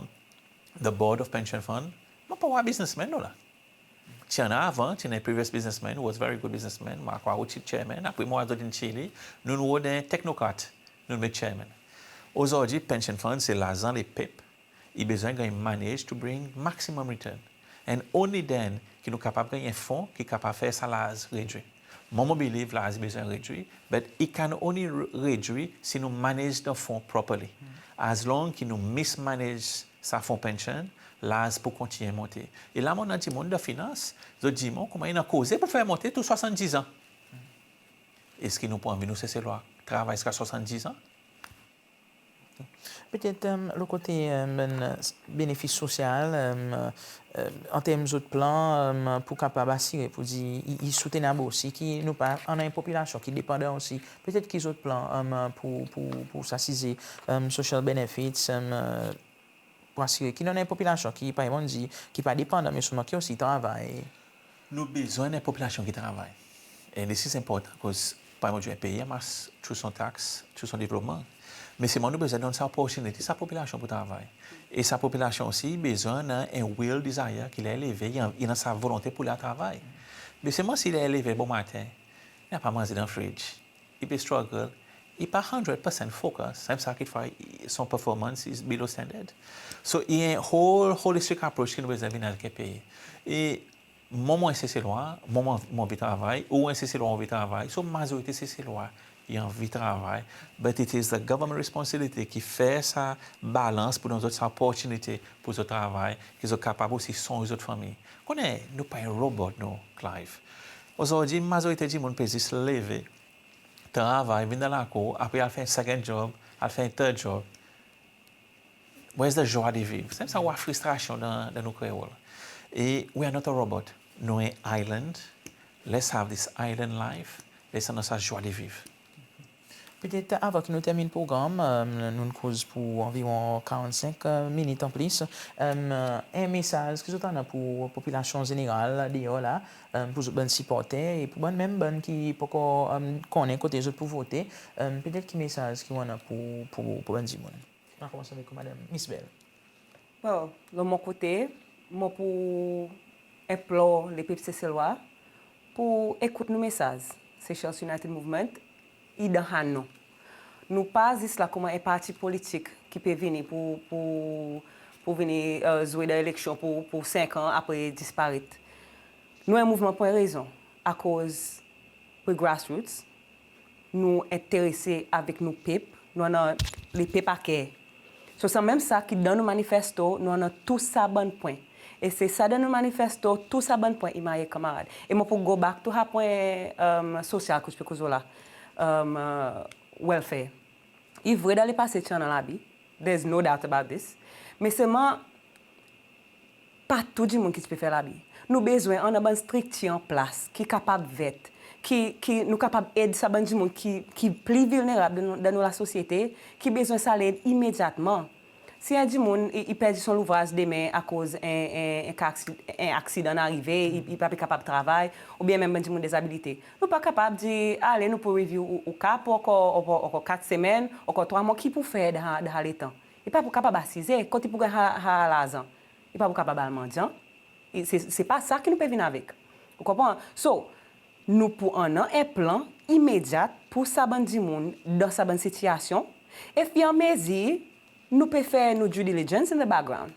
the board of pension fund, mon pa war businessman nou la. Ti annan avan, ti annan previous businessman, who was very good businessman, mon a krwar ou ti chairman, apre mwan zot in tir li, nou'n rod en technocrat, nou'n met chairman. Ozordi, pension fund, se larzan lepep, i bezwen ganny manage to bring maximum return. And only then ki nou kapab ganny en fon ki kapab fer sa laz redwir. Mwan mon believe laz i bezwen redwir, but i can only re- redwir si nou manage dan fon properly. As long ki nou mismanage sa fon pension, laz pou kontinyen monte. E la mon annan dimoun dan finans, zot dir mwan konman i annan koze pou fer monte tou swasanndizan. Eski nou pou anvi nou Seselwa travay ziska swasanndizan? Petet lo kote bann benefis sosyal, an term zot plan pou kapab asire pou dir i, i soutenab osi, ki nou pa annan en popilasyon ki depandan osi. Petet ki zot plan pou, pou, pou sa size social benefits, pou asire ki nou annan en popilasyon ki, parey mon dir, ki pa depandan, me selman ki osi travay. Nou bezwen en popilasyon ki travay. And this is important, 'cause parey mon dir, en pei i anmas tou son taks, tou son devlopman. Me selman nou bezwen donn sa opportunity sa popilasyon pou travay. E sa popilasyon osi i bezwen annan en will, desire, ki ler i leve, i annan sa volonte pou li al travay. Me selman si ler i leve bomaten, i napa manze dan fridge, i pe struggle, i pa hundred percent focus, sanmenm sa ki fer son performance is below standard. So i en whole holistic approach ki nou bezwen vin avek en pei. E mwan, mon en Seselwa, mwan, mon anvi travay, ou en Seselwa, ou anvi travay. So mazorite Seselwa i anvi travay, but it is the government responsibility ki fer sa balans pou donn zot sa opportunity pou zot travay, ki zot kapab osi sonny zot fanmir. Konnen nou pa en robot nou, Clive. Ozordi mazorite dimoun pe zis leve, travay, vin dan lakour, apre al fer en second job, al fer en third job. Where's the joie de vivre? Sanmenm sa ou war fristrasyon dan, dan nou Kreol. E we are not a robot. Nou en island. Let's have this island life. Let's annan sa joie de vivre. Petet avan ki nou termin progranm, nou'n koz pour anviron karannsenk minit an plis. En mesaz ki zot annan pour popilasyon zeneral deor la, pour zot bann siporter e pour bann, menm bann ki pa ankor konnen kote zot pou vote, petet ki mesaz ki ou annan pour, pour, pour bann dimoun? Mon a konmans avek ou, Madanm Miss Bell. Well, lo mon kote, mon pou enplor lepep Seselwa pour ekout nou mesaz. Seychelles United Movement i dan han nou. Nou pa zis la konman en parti politik ki pe vini pour, pour, pour vini zwe dan eleksyon pour, pour senk an, apre disparet. Nou en mouvman pour en rezon, akoz we grassroots, nou enterese avek nou pep, nou annan lepep a ker. So sanmenm sa ki dan nou manifesto, nou annan tou sa bann pwen. E se sa dan nou manifesto, tou sa bann pwen i marye kanmarad. E mon pou go back to sa pwen sosyal ki ou ti pe koz lo la, welfare. I vre dan lepase ti annan labi, there's no doubt about this. Me selman pa tou dimoun ki ti pe fer labi. Nou bezwen annan bann striktir an plas ki kapab vet, ki, ki nou kapab ed sa bann dimoun ki, ki pli vilnerab dan nou, dan nou lasosyete, ki bezwen sa led imedyatman. Si en dimoun i, i perdi son louvraz demen akoz en, en, en ka aksi-, en aksidan in arive, i, i pa pe kapab travay, oubyen menm bann dimoun dezabilite, nou pa kapab dir, ale, nou pou review ou, ou ka pour ankor, ankor, ankor kat semenn, ankor trwa mwan, ki pou fer dan, dan sa letan? I pa pou kapab asize, kot i pou ganny sa, sa larzan? I pa pou kapab al mandyan? I, se, se pa sa ki nou pe vin avek. Ou konpran? So, nou pou annan en plan imedyat pour sa bann dimoun dan sa bann sitiyasyon, e firamezir nou pe fer nou due diligence in the background.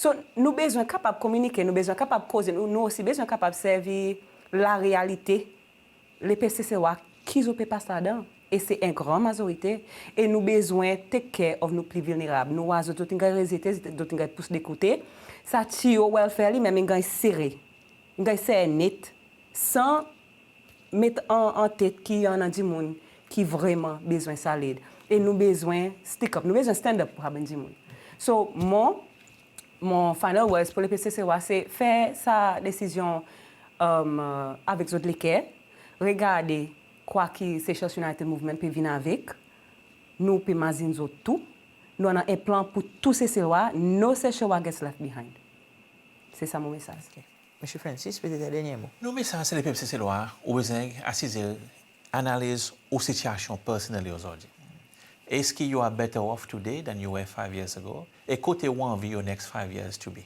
So, nou bezwen kapab kominike, nou bezwen kapab koze, nou, nou osi bezwen kapab servi larealite lepep Seselwa ki zot pe pas ladan, e se en gran mazorite, e nou bezwen take care of nou pli vilnerab. Nou war zot, zot in ganny rezete, zot in ganny pous de kote. Sa tiyo welfare li menm in ganny sere, in ganny sere net, san met an, an tet ki annan dimoun ki vreman bezwen sa led. E nou bezwen stick up, nou bezwen stand up pour sa bann dimoun. So, mon, mon final words pour lepep Seselwa se fer sa desizyon avek zot leker, regarde kwa ki Seychelles United Movement pe vin avek, nou pe mazin zot tou, nou annan en plan pour tou Seselwa, no Seychellois gets left behind. Se sa mon mesaz. Ok. Msye Francis, petet en dernyen mo. Non, me sa se lepep Seselwa, ou bezwen asize, analiz ou sitiyasyon personally ozordi. Eski you are better off today than you were five years ago? E kote ou anvi your next five years to be?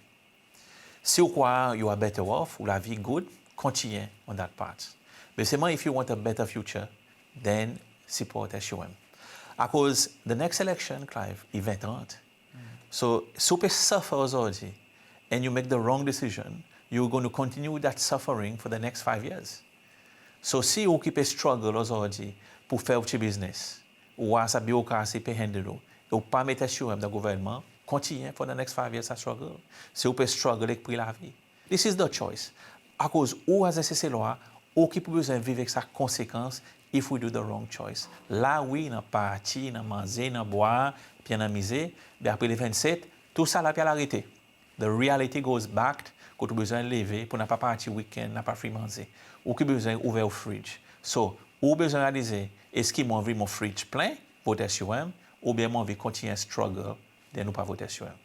Si ou krwar you are better off, ou lavi good, kontinyen on that path. Me selman if you want a better future, then siport S U M. Akoz the next election, Clive, i ven trant. So, si ou pe suffer ozordi, and you make the wrong decision, you're going to continue with that suffering for the next five years. So si ou ki pe struggle ozordi pour fer ou pti biznes, ou war sa birokrasi pe handle ou, e ou pa met S U M dan gouvernman, kontinyen for the next five years sa struggle. Si ou pe struggle ek pri lavi, this is the choice. Akoz ou as en Seselwa, ou ki pou bezwen viv ek sa konsekans if we do the wrong choice. La wi, i annan parti, i annan manze, i annan bwar, pe annan mize, be apre le vennset, tou sa la pe al arete. The reality goes back, kot ou bezwen leve pour napa parti wikenn, napa fri manze. Ou ki bezwen ouver ou fridge. So, ou bezwen realize, eski mon anvi mon fridge plen, vot S U M, oubyen mon anvi kontinyen struggle, then ou pa vot S U M.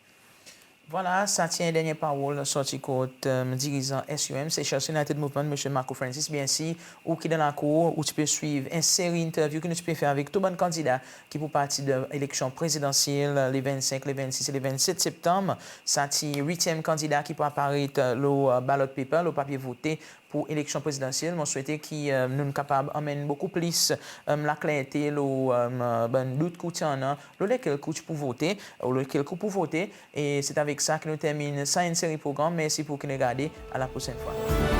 Vwala, sa ti en dernyen parol sorti kot, e, dirizan S U M, Seychelles United Movement, Msye Marco Francis. Byensir, ou ki dan lakour, ou ti pe swiv en seri interview ki nou ti pe fer avek tou bann kandida ki pou parti dan eleksyon prezidansyel, e, le vennsenk, le vennsis e le vennset Septanm. Sa ti wityenm kandida ki pou aparet, e, lo, e, ballot paper, lo papye vote pour eleksyon prezidansyel. Mon swete ki, e, nou'n kapab anmenn bokou plis, e, laklerte lo, e, bann dout ki ou ti annan, lo lekel ki ou ti pou vote, lo lekel ki ou pou vote. E se avek sa ki nou termin sa enn seri progranm. Mersi pour ki nou'n gade. A la prosenn fwa.